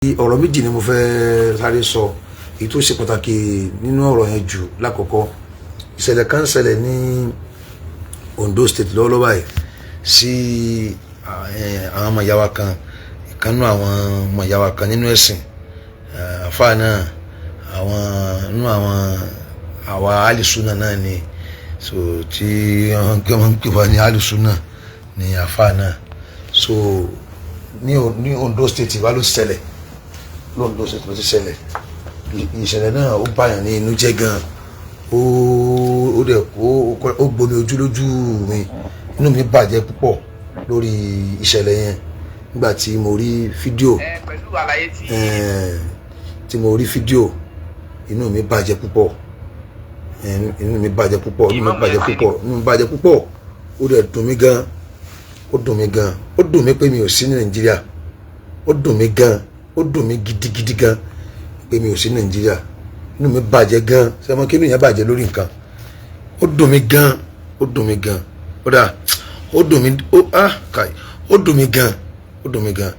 Ọ̀rọ̀ méjì ni mo fẹ́ sáré sọ, èyí tó ṣe pàtàkì nínú ọ̀rọ̀ yẹn jù. Lákọ̀ọ́kọ́, ìṣẹ̀lẹ̀ kan ṣẹlẹ̀ ní Ondo State lọ́wọ́lọ́wọ́ báyìí sí àwọn ọmọ ìyá wa kan, ìkànnú àwọn ọmọ ìyá wa kan nínú ẹ̀sìn, àfáà náà, àwọn nínú àwọn àwa alìsúnà náà ni. So tí wọ́n ń pè wá ní alìsúnà ní àfáà náà. So ní Ondo State wá ló ṣẹlẹ̀, l'Ondo State ló ti ṣẹlẹ̀. Ìṣẹ̀lẹ̀ náà, ó báyàn ní inú jẹ́ gan, ó dẹ̀ ó gbomi ojú lójú mi. Inú mi bàjẹ́ púpọ̀ lórí ìṣẹ̀lẹ̀ yẹn nígbà tí mo rí fídíò. Pẹ̀lú àlàyé tí. Tí mo rí fídíò, inú mi bàjẹ́ púpọ̀, inú mi bàjẹ́ púpọ̀, inú mi bàjẹ́ púpọ̀, inú mi bàjẹ́ púpọ̀. Ó dẹ̀ dùn mí gan, ó dùn mí gan, ó dùn mí pé mi ò sí ní Nàìjíríà. Ó dùn mí gan, ó dùn mí gidigidi gan pé mi ò sí Nàìjíríà. Inú mi bàjẹ́ gan. Sẹ́wọ́n kí inú yẹn bàjẹ́ lórí nǹkan? Ó dùn mí gan, ó dùn mí gan, ó dà, ó dùn mí, ó ah kàì, ó dùn mí gan, ó dùn mí gan,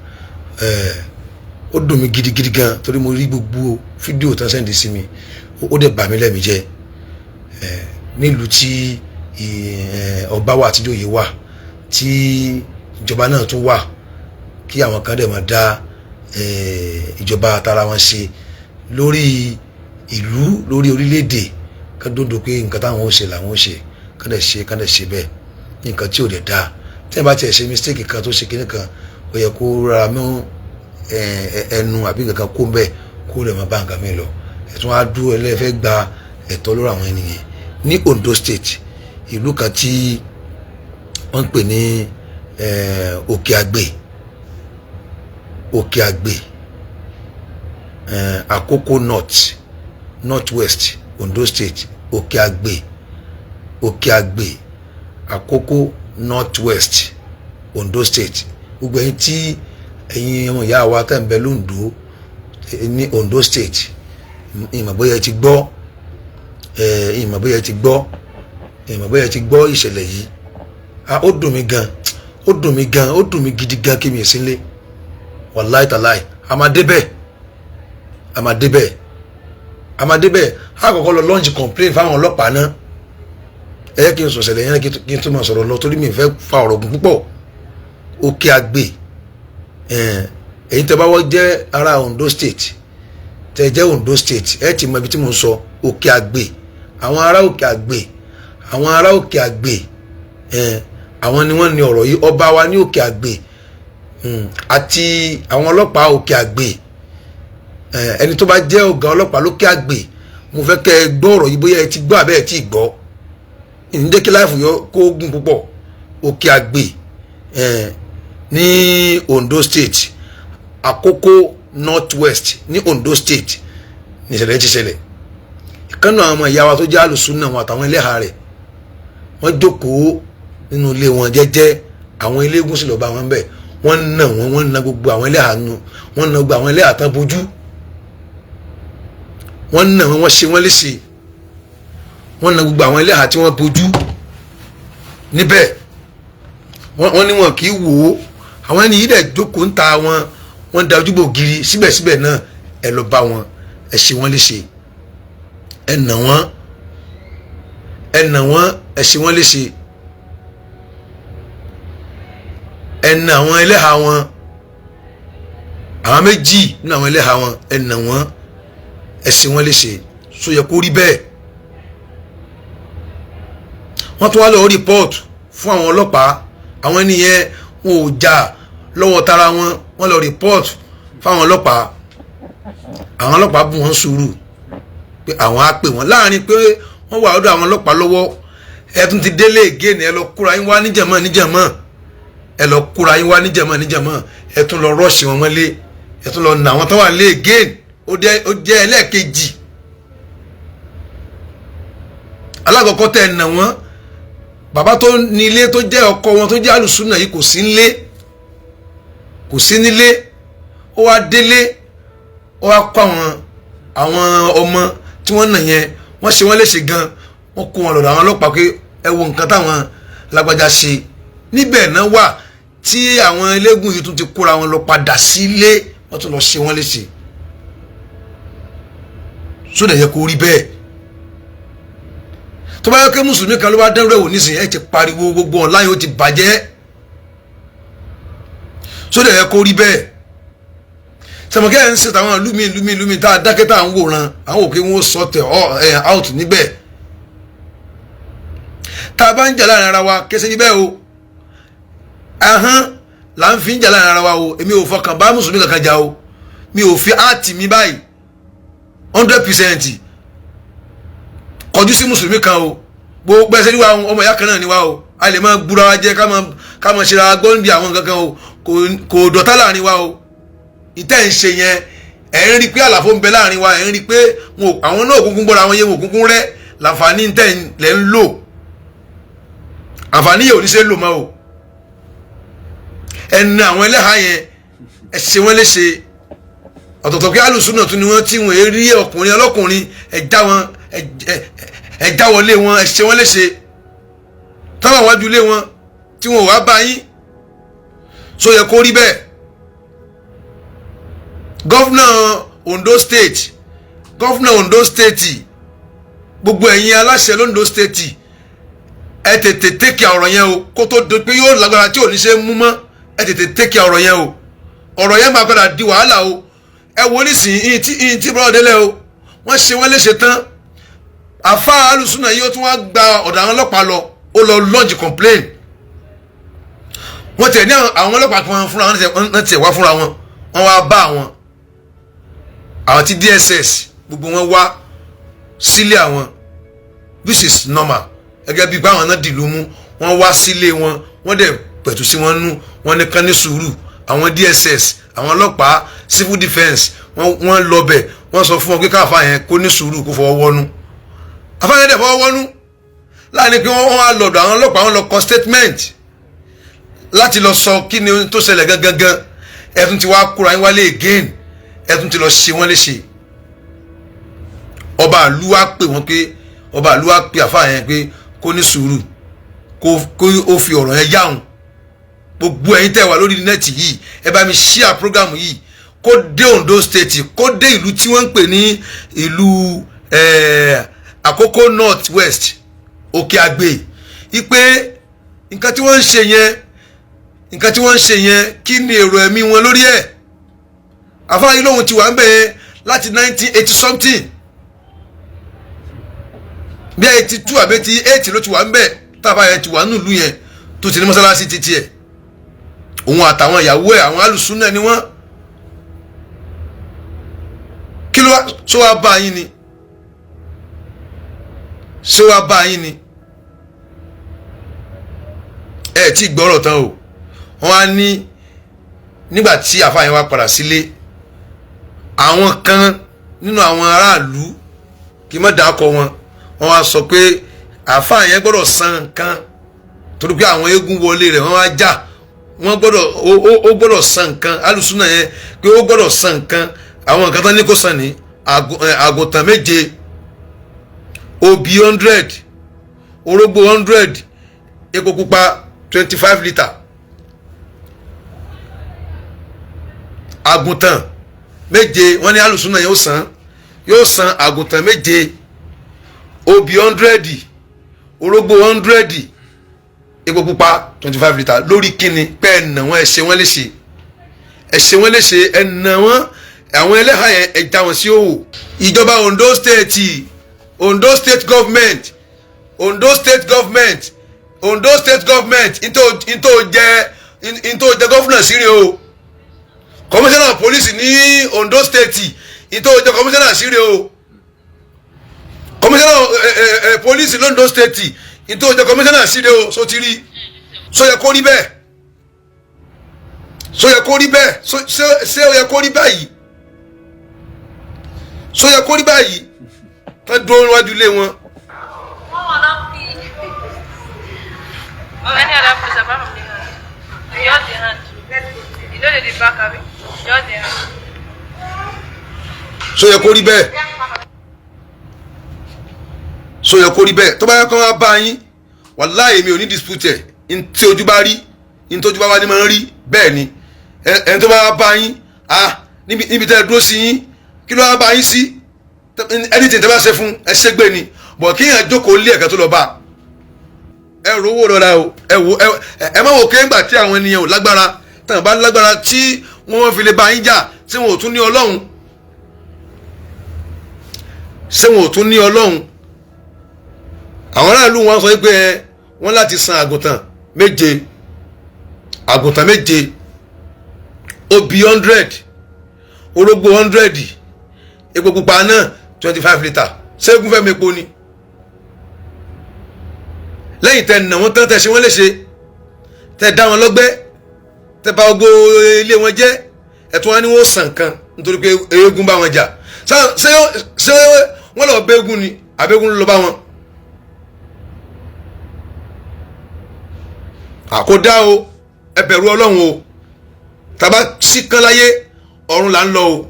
ó dùn mí gidigidi gan, torí mo rí gbogbo fídíò tán send sí mi. Ó dẹ̀ bà mí lẹ́mìí jẹ́. Nílùú tí ọba wà, tíjòyè wà, tí ìjọba náà tún wà, kí àwọn kan dẹ̀ máa dá ìjọba tara wọn ṣe lórí ìlú, lórí orílẹ̀-èdè, ká dóńdó pé nǹkan táwọn ó ṣe làwọn ó ṣe, ká dẹ̀ ṣe, ká dẹ̀ ṣe bẹ́ẹ̀, nǹkan tí ò dẹ̀ dáa. Tí ẹ bá tiẹ̀ ṣe mistake kan, tó ṣe kinní kan, ó yẹ kó rárá mú ẹnu àbí nǹkan kan kó bẹ́ẹ̀, kó lè máa bá nǹkan mi lọ. Ẹ̀tún á dúró, ẹlẹ́fẹ́ gba ẹ̀tọ́ lórí àwọn ènìyàn ní Ondo State, ìlú kan tí wọ́n ń pè ní Òkè Àgbè, Òkè Àgbè, Àkókò North, North West, Ondo State. Òkè Àgbè, Òkè Àgbè, Àkókò North West, Ondo State. Gbogbo ẹ̀yin tí ẹ̀yin ọmọ ìyá wa tẹ̀ ń bẹ lóńdó, ní Ondo State, ìmọ̀ bóyá ẹ ti gbọ́, ìmọ̀ bóyá ẹ ti gbọ́, ìmọ̀ bóyá ẹ ti gbọ́ ìṣẹ̀lẹ̀ yìí. Ó dùn mí gan, ó dùn mí gan, ó dùn mí gidi gan kí mi ì sínlé. Wàláì tàláì, a máa débẹ̀, a máa débẹ̀, a máa débẹ̀. A kọ́kọ́ lọ launch complaint fáwọn ọlọ́pàá náà. Ẹ yẹ kí n sọ ṣẹlẹ̀ yẹn kí n tó máa sọ̀rọ̀ lọ, torí mi fẹ́ fa ọ̀rọ̀ gùn púpọ̀. Òkè Àgbè, èyí tẹ́ bá wọ́n jẹ́ ará Ondo State, tẹ́ jẹ́ Ondo State, ẹ ti mọ ibi tí mo ń sọ. Òkè Àgbè, àwọn ará Òkè Àgbè, àwọn ará Òkè Àgbè, àwọn ni wọ́n ní ọ̀rọ̀ yìí. Ọba wa ní Òkè Àgbè àti àwọn ọlọ́pàá Òkè Àgbè, ẹni tó bá jẹ́ ọ̀gá ọlọ́pàá lókè Àgbè, mo fẹ́ kẹ́ ẹ gbọ́ ọ̀rọ̀ yìí, bóyá ẹ ti gbọ́ àbẹ́ ẹ ti gbọ́. Ǹjẹ́ kí live yọ kó gùn púpọ̀. Òkè Àgbè ní Ondo State, Àkókò North West ní Ondo State ní ìṣẹ̀lẹ̀ ti ṣẹlẹ̀. Ìkànnì àwọn ọmọ ìyá wa tó jẹ́ àlùsùn náà, wọn àtàwọn ẹlẹ́hà rẹ̀, wọ́n jókòó nínú ilé wọn jẹ́jẹ́. Àwọn eléégún sì lọ́ọ́ bá wọn bẹ̀, wọ́n nà wọ́n, wọ́n na gbogbo àwọn ẹlẹ́hà nu, wọ́n na gbogbo àwọn ẹlẹ́hà tán bójú, wọ́n nà wọ́n, wọ́n ṣe wọ́n léṣe, wọ́n na gbogbo àwọn ẹlẹ́hà tí wọ́n bójú níbẹ̀. Wọ́n ní wọn kì í wò ó. Àwọn ẹni yìí dẹ̀ jókòó ń ta wọn, wọ́n da ojúbò giri. Síbẹ̀síbẹ̀ náà, ẹ lọ bá wọn, ẹ ṣe wọ́n léṣe, ẹ nà wọ́n, ẹ nà wọ́n, ẹ ṣe wọ́n léṣe, ẹ nà àwọn ẹlẹ́hà wọn, àwọn méjì nínú àwọn ẹlẹ́hà wọn, ẹ nà wọ́n, ẹ ṣe wọ́n léṣe. So yẹ kó rí bẹ́ẹ̀? Wọ́n tún wá lọ report fún àwọn ọlọ́pàá. Àwọn ènìyàn wọn ò jà lọ́wọ́ tara wọn, wọ́n lọ report fáwọn ọlọ́pàá. Àwọn ọlọ́pàá bù wọ́n sùúrù pé àwọn á pè wọ́n. Láàrin pé wọ́n wà ọ̀dọ̀ àwọn ọlọ́pàá lọ́wọ́, ẹ tún ti délé again. Ẹ lọ kóra yín wá níjàmọ́ níjàmọ́, ẹ lọ kóra yín wá níjàmọ́ níjàmọ́, ẹ tún lọ rush wọn mọ́lé, ẹ tún lọ nà àwọn tó wà lé again. Ó jẹ́ ẹlẹ́ẹ̀kejì. Alákọ̀ọ́kọ́ tẹ̀ nà wọ́n, bàbá tó ní ilé tó jẹ́ ọkọ wọn tó jẹ́ alùsùnà yìí kò sí nílé, kò sí nílé. Ó wá délé, ó wá kó àwọn ọmọ tí wọ́n nà yẹn, wọ́n ṣe wọ́n léṣe gan, wọ́n kó wọn lọ́dọ̀ àwọn ọlọ́pàá pé ẹ wo nǹkan táwọn lágbájá ṣe. Níbẹ̀ náà wà tí àwọn eléégún yìí tún ti kóra wọn lọ padà sílé. Wọ́n tún lọ ṣe wọ́n léṣe. Sódà yẹ kó rí bẹ́ẹ̀? Tó bá yẹ kí mùsùlùmí kan ló bá dẹ́rù ẹ̀wò nísìnyí, ẹ ti pariwo, gbogbo online ó ti bàjẹ́. Sódà yẹ kó rí bẹ́ẹ̀? Sẹ̀mọ̀kẹ́ ẹ̀ ń ṣe tàwọn ìlú mi, ìlú mi, ìlú mi tá a dákẹ́, tá à ń wòran, àwọn òkè wọn sọ tẹ̀ ọ́ ẹ̀ out níbẹ̀. Tá a bá ń jà láàrin ara wa, kése yí bẹ́ẹ̀ o, ahọ́n là ń fi ń jà láàrin ara wa o. Èmi ò fọkàn bá mùsùlùmí kankan jà o. Mi ò fi áàtì mi báyìí 100% kọjú sí mùsùlùmí kan o. Gbogbo ẹsẹ̀ níwá, ọmọ ìyá kan náà ni wá o. A lè máa gbúra wa jẹ, ká máa ṣe ra gbọ́n bí àwọn kankan o. Kò dọ̀tá láàrin wa o. Ìtẹ́ ń ṣe yẹn, ẹ̀ ń rí pé àlàfo ń bẹ láàrin wa, ẹ̀ ń rí pé àwọn náà kúnkún gbọ́ra àwọn yẹn, wọn kúnkún rẹ́ làǹfààní tẹ́ lẹ́ ń lò. Àǹfààní yẹn ò ní ṣe lò mọ́ o. Ẹnu àwọn ẹlẹ́hàá yẹn, ẹ ṣe wọ́n léṣe ọ̀tọ̀ọ̀tọ̀ pé alùsùnà tún ni wọ́n tí wọ́n rí ọkùnrin ọlọ́kùnrin. Ẹ já wọn, ẹ já wọlé wọn, ẹ ṣe wọ́n léṣe táwọn àwájú lé wọn tí wọn ò wá bá yín. So yẹ kó rí bẹ́ẹ̀? Governor Ondo State, governor Ondo State, gbogbo ẹ̀yin aláṣẹ l'Ondo State, ẹ tètè take ọ̀rọ̀ yẹn o, kó tó di pé yóò lágbára tí ò ní ṣe mú mọ́. Ẹ tètè take ọ̀rọ̀ yẹn o. Ọ̀rọ̀ yẹn máa padà di wàhálà o. Ẹ wo nísìnyí, ìyìn tí bọ́lá délẹ̀ o, wọ́n ṣe wọ́n léṣe tán. Àfa alùsùnà yìí, ó tún wá gba ọ̀dọ̀ àwọn ọlọ́pàá lọ, ó lọ lodge complain. Wọ́n tẹ̀ ní àwọn ọlọ́pàá kan fúnra wọn, wọ́n tiẹ̀ wá fúnra wọn, wọ́n wá bá àwọn tí DSS, gbogbo wọn wá sílé àwọn, which is normal. Gẹ́gẹ́ bí báwọn náà dìlú mú, wọ́n wá sílé wọn, wọ́n dẹ̀ pẹ̀tù sí wọn nú, wọ́n ní kán ní sùúrù. Àwọn DSS, àwọn ọlọ́pàá, civil defence, wọ́n lọ bẹ̀, wọ́n sọ fún wọn pé káfá yẹn kó ní sùúrù, kó fọwọ́ wọ́nú. Àfáà yẹn dẹ̀ fọwọ́ wọ́nú láàrin pé wọ́n wá lọ́dọ̀ àwọn ọlọ́pàá, wọ́n lọ kọ statement láti lọ sọ kí ni tó ṣẹlẹ̀ gangan. Ẹ tún ti wá kóra yín wálé again, ẹ tún ti lọ ṣe wọ́n léṣe. Ọba àlú wa pè wọ́n pé, ọba àlú wa pè àfáà yẹn pé kó ní sùúrù, kó ó fi ọ̀rọ̀ yẹn yáhùn. Gbogbo ẹ̀yin tẹ́ wà lórí net yìí, ẹ bá mi share program yìí kó dé Ondo State, kó dé ìlú tí wọ́n ń pè ní ìlú Àkókò North West, Òkè Àgbè, ipe nǹkan tí wọ́n ń ṣe yẹn, nǹkan tí wọ́n ń ṣe yẹn, kí ni èrò ẹ̀mí wọn lórí ẹ̀? Àfáà yìí lóhun ti wà ń bẹ̀ yẹn láti 1980 something, bí 82 àbí 88 ló ti wà ń bẹ̀. Tábà yẹn ti wà nílùú yẹn, tó ti ní mọ́sálásí títí ẹ̀, òun àtàwọn ìyàwó ẹ̀, àwọn alùsùnà ni wọ́n. Kí ló wá ṣó wá bá yín ni? Ṣé wá bá yín ni? Ẹ tí gbọ́rọ̀ tán o. Wọ́n á ní nígbà tí àfáà yẹn wá padà sílé, àwọn kan nínú àwọn aráàlú, kí n má dàákọ wọn, wọ́n wá sọ pé àfáà yẹn gbọ́dọ̀ san nǹkan torí pé àwọn eégún wọlé rẹ̀, wọ́n wá jà. Wọ́n gbọ́dọ̀ ó gbọ́dọ̀ san nǹkan. Alùsùnà yẹn pé ó gbọ́dọ̀ san nǹkan. Àwọn nǹkan tán ní kó san ní àgùntàn 7, obì 100, orógbó 100, epo pupa 25 litre. Àgùntàn 7, wọ́n ní alùsùnà yóò san, yóò san àgùntàn 7, obì 100, orógbó 100, epo pupa 25 litre. Lórí kíni? Pé ẹ̀ nà wọ́n, ẹ̀ ṣe wọ́n léṣe, ẹ̀ ṣe wọ́n léṣe, ẹ̀ nà wọ́n. Àwọn ẹlẹ́hà yẹn, ẹ̀ já wọn sí òwò. Ìjọba Ondo State, Ondo State government, Ondo State government, Ondo State government, ntò jẹ governor sí rè o. Commissioner of police ní Ondo State, ntò jẹ commissioner sí rè o. Commissioner police l'Ondo State, ntò jẹ commissioner sí rè o. So ti rí? So yẹ kó rí bẹ́ẹ̀? So yẹ kó rí bẹ́ẹ̀? Ṣé ó yẹ kó rí báyìí? So yẹ kó rí báyìí, tán dúró níwájú ilé wọn? One not pee. Or any other place apart from the hand. Just the hand. You know the back, abi? Just the hand. So yẹ kó rí bẹ́ẹ̀? So yẹ kó rí bẹ́ẹ̀? Tó bá yẹ kó wá bá yín, wàláhì mi ò ní dispute ẹ̀. Ntí ojú bá rí, ntí ojú bá wá ní máa ń rí bẹ́ẹ̀ ni. Ẹni tó bá wá bá yín, ah. Níbi tẹ́ ẹ dúró sí yín, kí ló wá bá yín sí? Anything tẹ́ bá ṣe fún ẹ ṣégbé ni bọ̀, kí yẹn jókòó lé ẹ̀kẹ́ tó lọ bá ẹ rówó rọra o. Ẹ wo, ẹ má wò kéńgbà tí àwọn ènìyàn ò lágbára, tàn bá lágbára tí wọ́n fi lè bá yín jà, tí wọn ò tún ní Ọlọ́run, ṣé wọn ò tún ní Ọlọ́run? Àwọn aráàlú wọn sọ pé ẹ wọ́n láti san àgùntàn 7, àgùntàn 7, obì 100, orógbó 100, epo pupa náà 25 litre. Ṣẹ́gun fẹ́ mi epo ni lẹ́yìn tẹ́ nà wọ́n tán, tẹ́ ṣe wọ́n léṣe, tẹ́ dá wọn lọ́gbẹ́, tẹ́ bà gbogbo ilé wọn jẹ́, ẹ̀tún wọn ni wọ́n sàn kan nítorí pé eégún bá wọn jà. Ṣé wọ́n lọ bẹ́ẹ̀gùn ni àbẹ́gùn ló bá wọn? Àkódá o, ẹ bẹ̀rù Ọlọ́run o. Tàbá sí kán láyé, ọ̀run là ń lọ o.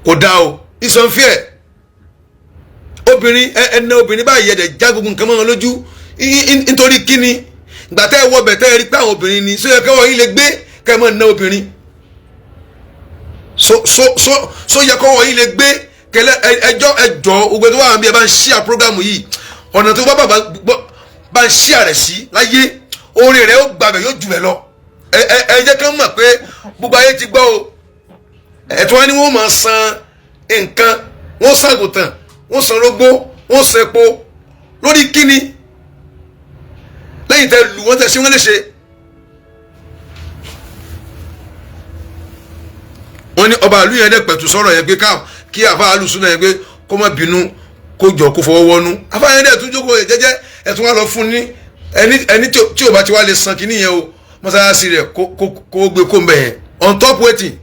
Kò dá o, ìsọ̀nfíẹ̀ obìnrin ẹnẹ obìnrin báyìí, ẹ̀dẹ̀ já gbogbo nǹkan mọ́ wọn lójú. Nítorí kíni? Ìgbà tẹ́ ẹ wọ bẹ̀, tẹ́ ẹ rí pé àwọn obìnrin ni, sóyẹ kẹ́wọ́ yín lè gbé kẹ́ ẹ mọ̀ ná obìnrin? So yẹ kọ́wọ́ yín lè gbé kẹlẹ́ ẹjọ́ ẹjọ́ gbogbo tó wà níbi? Ẹ bá ń ṣíà prógámù yìí, ọ̀nà tó bá bàbá bá ń ṣíà rẹ̀ sí láyé, orin rẹ̀ ó gbàgbẹ́ yóò jù ẹ lọ. Ẹ ẹ ẹ jẹ́ kán mọ̀ pé gbogbo ayé ti gbọ́ o. Ẹ̀tọ́ wọn ni wọ́n máa san nǹkan, wọ́n ṣàgùntàn, wọ́n san rógbó, wọ́n san epo, lórí kíni? Lẹ́yìn tẹ́ lù wọ́n, tẹ́ ṣe wọ́n léṣe. Wọ́n ní ọba àlú yẹn dẹ̀ pẹ̀tù sọ̀rọ̀ yẹn pé ká kí àfa alùsùn náà yẹn pé kó má bínú, kó jọ kó fọwọ́ wọnú. Àfa yẹn dẹ̀ tún jókòó yẹn jẹ́jẹ́. Ẹ̀ tún wá lọ fún ní ẹni tí ò bá ti wá lè san kínní yẹn o, mọ́sálásí rẹ̀ kó gbé kó ń bẹ̀ yẹn. On top waiting,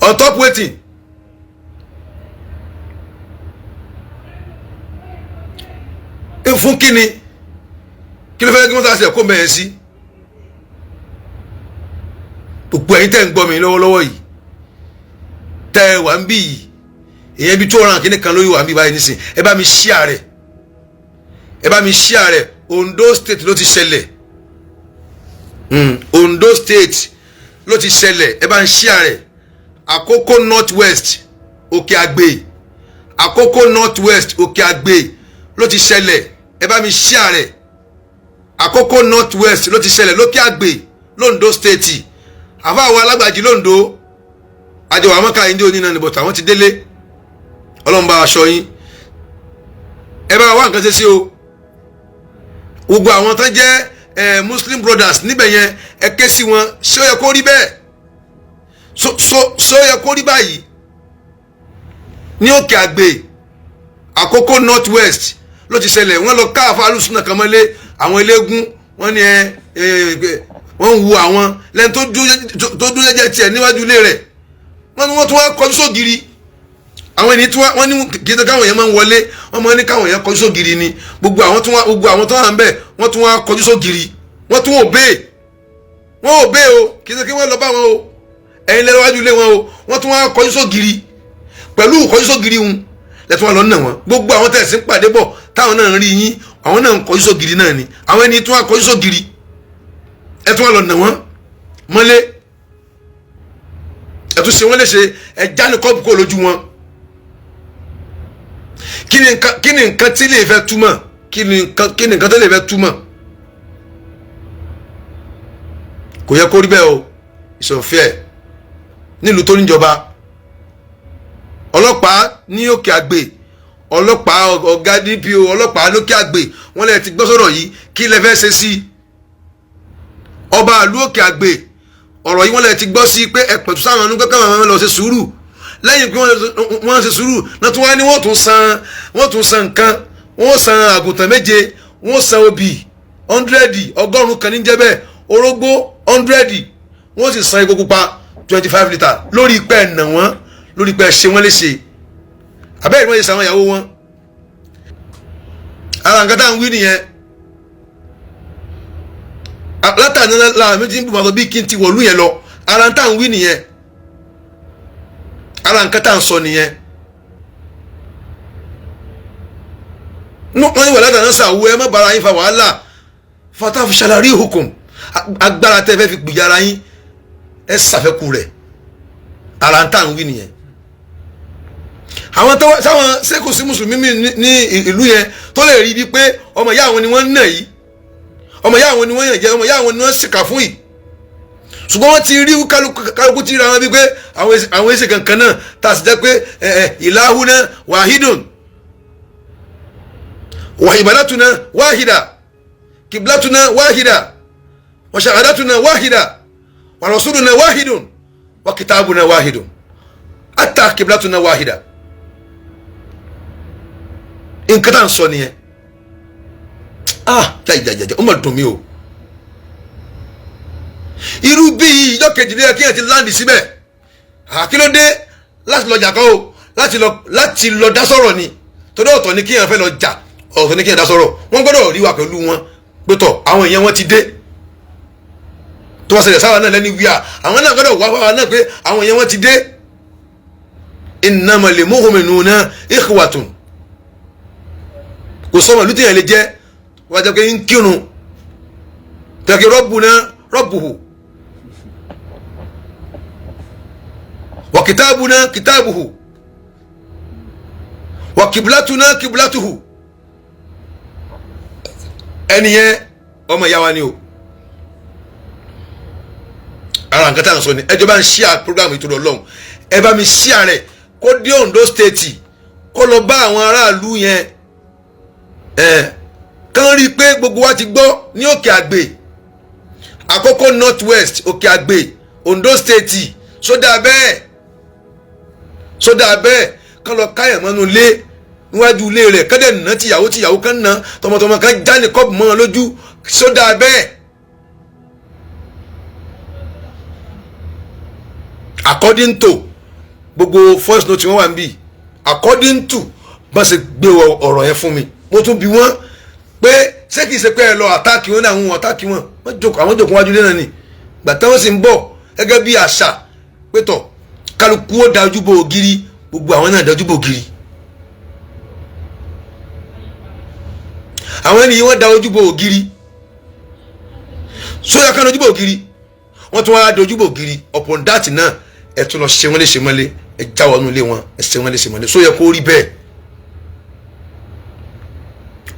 on top waiting. Fún kíni? Kí ló fẹ́ kí mọ́sálásí rẹ̀ kó ń bẹ̀ yẹn sí? Gbogbo ẹ̀yin tẹ́ ń gbọ́ mi lọ́wọ́lọ́wọ́ yìí, tẹ́ ẹ wà ń bí yìí, ìyẹn ibi tó ràn kíní kan lórí wà ń bí báyìí nísìn, ẹ bá mi share rẹ̀, ẹ bá mi share rẹ̀. Ondo State ló ti ṣẹlẹ̀. Ondo State ló ti ṣẹlẹ̀. Ẹ bá ń share rẹ̀. Àkókò North West, Òkè Àgbè, Àkókò North West, Òkè Àgbè ló ti ṣẹlẹ̀. Ẹ bá mi share rẹ̀. Àkókò North West ló ti ṣẹlẹ̀, lókè Àgbè, l'Ondo State. Àfa àwọn alágbàjì l'Ondo, àjọwò àmọ́ká yìí ní oní náà ní bọ̀tà, wọ́n ti délé. Ọlọ́run bá aṣọ yín, ẹ bá wá nǹkan ṣe sí o. Gbogbo àwọn tán jẹ́ Muslim Brothers níbẹ̀ yẹn, ẹ ké sí wọn. Ṣé ó yẹ kó rí bẹ́ẹ̀? So ó yẹ kó rí báyìí ní Òkè Àgbè, Àkókò North West ló ti ṣẹlẹ̀? Wọ́n lọ ká àfa alùsùnà kan mọ́lé. Àwọn eléégún wọ́n ní ẹ ẹ wọ́n ń wu àwọn lẹ́nu tó dúró jẹ́jẹ́ tiẹ̀ níwájú ilé rẹ̀. Wọ́n ní wọ́n tún wá kọjú sógiri. Àwọn ènìyàn tí wọ́n ní kì í ṣe káwọn èèyàn máa ń wọlé, wọ́n máa ń ní káwọn èèyàn kọjú sógiri ni. Gbogbo àwọn tó wà ń bẹ̀, wọ́n tún wá kọjú sógiri, wọ́n tún òbé, wọ́n òbé o. Kì í ṣe kí wọ́n lọ bá wọn o, ẹ̀yin lẹ́wájú ilé wọn o. Wọ́n tún wá kọjú sógiri. Pẹ̀lú kọjú sógiri hun lẹ́tún wá lọ nà wọ́n. Gbogbo àwọn tẹ̀sí ń pàdé bọ̀, táwọn náà ń rí yín, àwọn náà ń kọjú sógiri náà ni. Àwọn ẹni tún wá kọjú sógiri, ẹ tún wá lọ nà wọ́n mọ́lé, ẹ tún ṣe wọ́n léṣe, ẹ já ní kọ́ọ̀bù kó lójú wọn. Kí ni nǹkan tí lè fẹ́ túmọ̀? Kí ni nǹkan tí lè fẹ́ túmọ̀? Kò yẹ kó rí bẹ́ẹ̀ o. Ìsọ̀fẹ́ nílùú tó níjọba ọlọ́pàá ní Òkè Àgbè, ọlọ́pàá, ọ̀gá DPO ọlọ́pàá lókè Àgbè, wọ́n lè ti gbọ́ sọ̀rọ̀ yìí. Kí lẹ fẹ́ ṣe sí ọba àlú Òkè Àgbè? Ọ̀rọ̀ yìí, wọ́n lè ti gbọ́ sí pé ẹ pẹ̀tù sáwọn ọ̀nù kẹ́kẹ́, àwọn lọ ṣe sùúrù. Lẹ́yìn pé wọ́n ṣe sùúrù náà, tún wá ní wọ́n tún san nǹkan, wọ́n san àgùntàn 7, wọ́n san obì 100, 100 kan ní jẹ́ bẹ́ẹ̀, orógbó 100, wọ́n sì san epo pupa 25 litre lórí pẹ́ nà wọ́n, lórí pẹ́ ṣe wọ́n léṣe. Àbẹ́rẹ́ wọ́n ṣe sàwọn ìyàwó wọn. Ara nǹkan tá à ń wí nìyẹn látàní láàmì tí ń bù máa bí kí n ti wọ̀lú yẹn lọ. Ara tá à ń wí nìyẹn, ara nǹkan tá à ń sọ nìyẹn. Wọ́n ní wàhálà dáná sàwọ́, ẹ má bára yín fa wàhálà. Fataf shalari hukum. Agbára tẹ́ fẹ́ fi gbìyà ara yín, ẹ ṣàfẹ́kù rẹ̀. Ara ń tà ń wí nìyẹn. Àwọn tó sáwọn ṣé kò sí mùsùlùmí ní ìlú yẹn tó lè rí bíi pé ọmọ ìyá àwọn ni wọ́n ń nà yìí, ọmọ ìyá àwọn ni wọ́n yàn jẹ, ọmọ ìyá àwọn ni wọ́n ṣìkà fún yìí? Ṣùgbọ́n wọ́n ti rí kálukú ti ra wọn bíi pé àwọn èsì kankan náà tá a sì jẹ́ pé إلهنا واحد وعبادتنا واحدة، قبلتنا واحدة، وشهادتنا واحدة، ورسولنا واحد، وكتابنا واحد، حتى قبلتنا واحدة. Nǹkan tá à ń sọ nìyẹn. Ah, jàjàjàjà, ó mà dùn mí o. Irú bíi ìjọ kejì ló yẹ kí ẹ ti land síbẹ̀. Àkílódé láti lọ jà kọ́ o, láti lọ dá sọ̀rọ̀ ni, torí ọ̀tọ̀ ni kí ẹ fẹ́ lọ jà, ọ̀tọ̀ ni kí ẹ dá sọ̀rọ̀. Wọ́n gbọ́dọ̀ rí wa pẹ̀lú wọn pé tọ̀, àwọn èèyàn wọn ti dé. Tó wá ṣẹlẹ̀ sáwọn náà lẹ́ni wíwá, àwọn náà gbọ́dọ̀ wá wá náà pé àwọn èèyàn wọn ti dé. إنما المؤمنون إخوة. Kò sọmọ ìlú tìyàn lè jẹ́ wọ́n jẹ́ pé ń kírun tẹ̀kẹ́. ربنا ربه وكتابنا كتابه وقبلتنا قبلته. Ẹni yẹn, ọmọ ìyá wa ni o. Ara nǹkan tá à ń sọ ni. Ẹ jọ̀ọ́, bá ń share program ìtòlú Ọlọ́run. Ẹ bá mi share rẹ̀ kó dé Ondo State, kó lọ bá àwọn aráàlú yẹn, ẹ kàn rí i pé gbogbo wa ti gbọ́ ní Òkè Àgbè, Àkókò North West, Òkè Àgbè, Ondo State. Sódà bẹ́ẹ̀, sódà bẹ́ẹ̀, kán lọ káyọ̀ mọ́nú ilé, níwájú ilé rẹ̀, kán dẹ̀ nà tìyàwó tìyàwó, kán nà tọmọtọmọ, kán já ní kọ́ọ̀bù mọ́ wọn lójú. Sódà bẹ́ẹ̀? According to gbogbo voice note wọn wà níbí, according to bá ṣe gbé ọ̀rọ̀ yẹn fún mi, mo tún bi wọ́n pé ṣé kìí ṣe pé ẹ lọ attack wọn ní àwọn attack wọn. Wọ́n jókòó, àwọn jókòó wájú lé náà ni. Gbàtà wọ́n sì ń bọ̀ gẹ́gẹ́ bí àṣà pétọ̀, kálukú ó dájú bo ògiri, gbogbo àwọn náà dájú bo ògiri. Àwọn ènìyàn, wọ́n da ojú bo ògiri sóyà kan, dojú bo ògiri, wọ́n tún wá dojú bo ògiri. Upon that náà, ẹ tún lọ ṣe wọ́n léṣe mọ́lé, ẹ já wọnú ilé wọn, ẹ ṣe wọ́n léṣe mọ́lé. Sóyà kó rí bẹ́ẹ̀?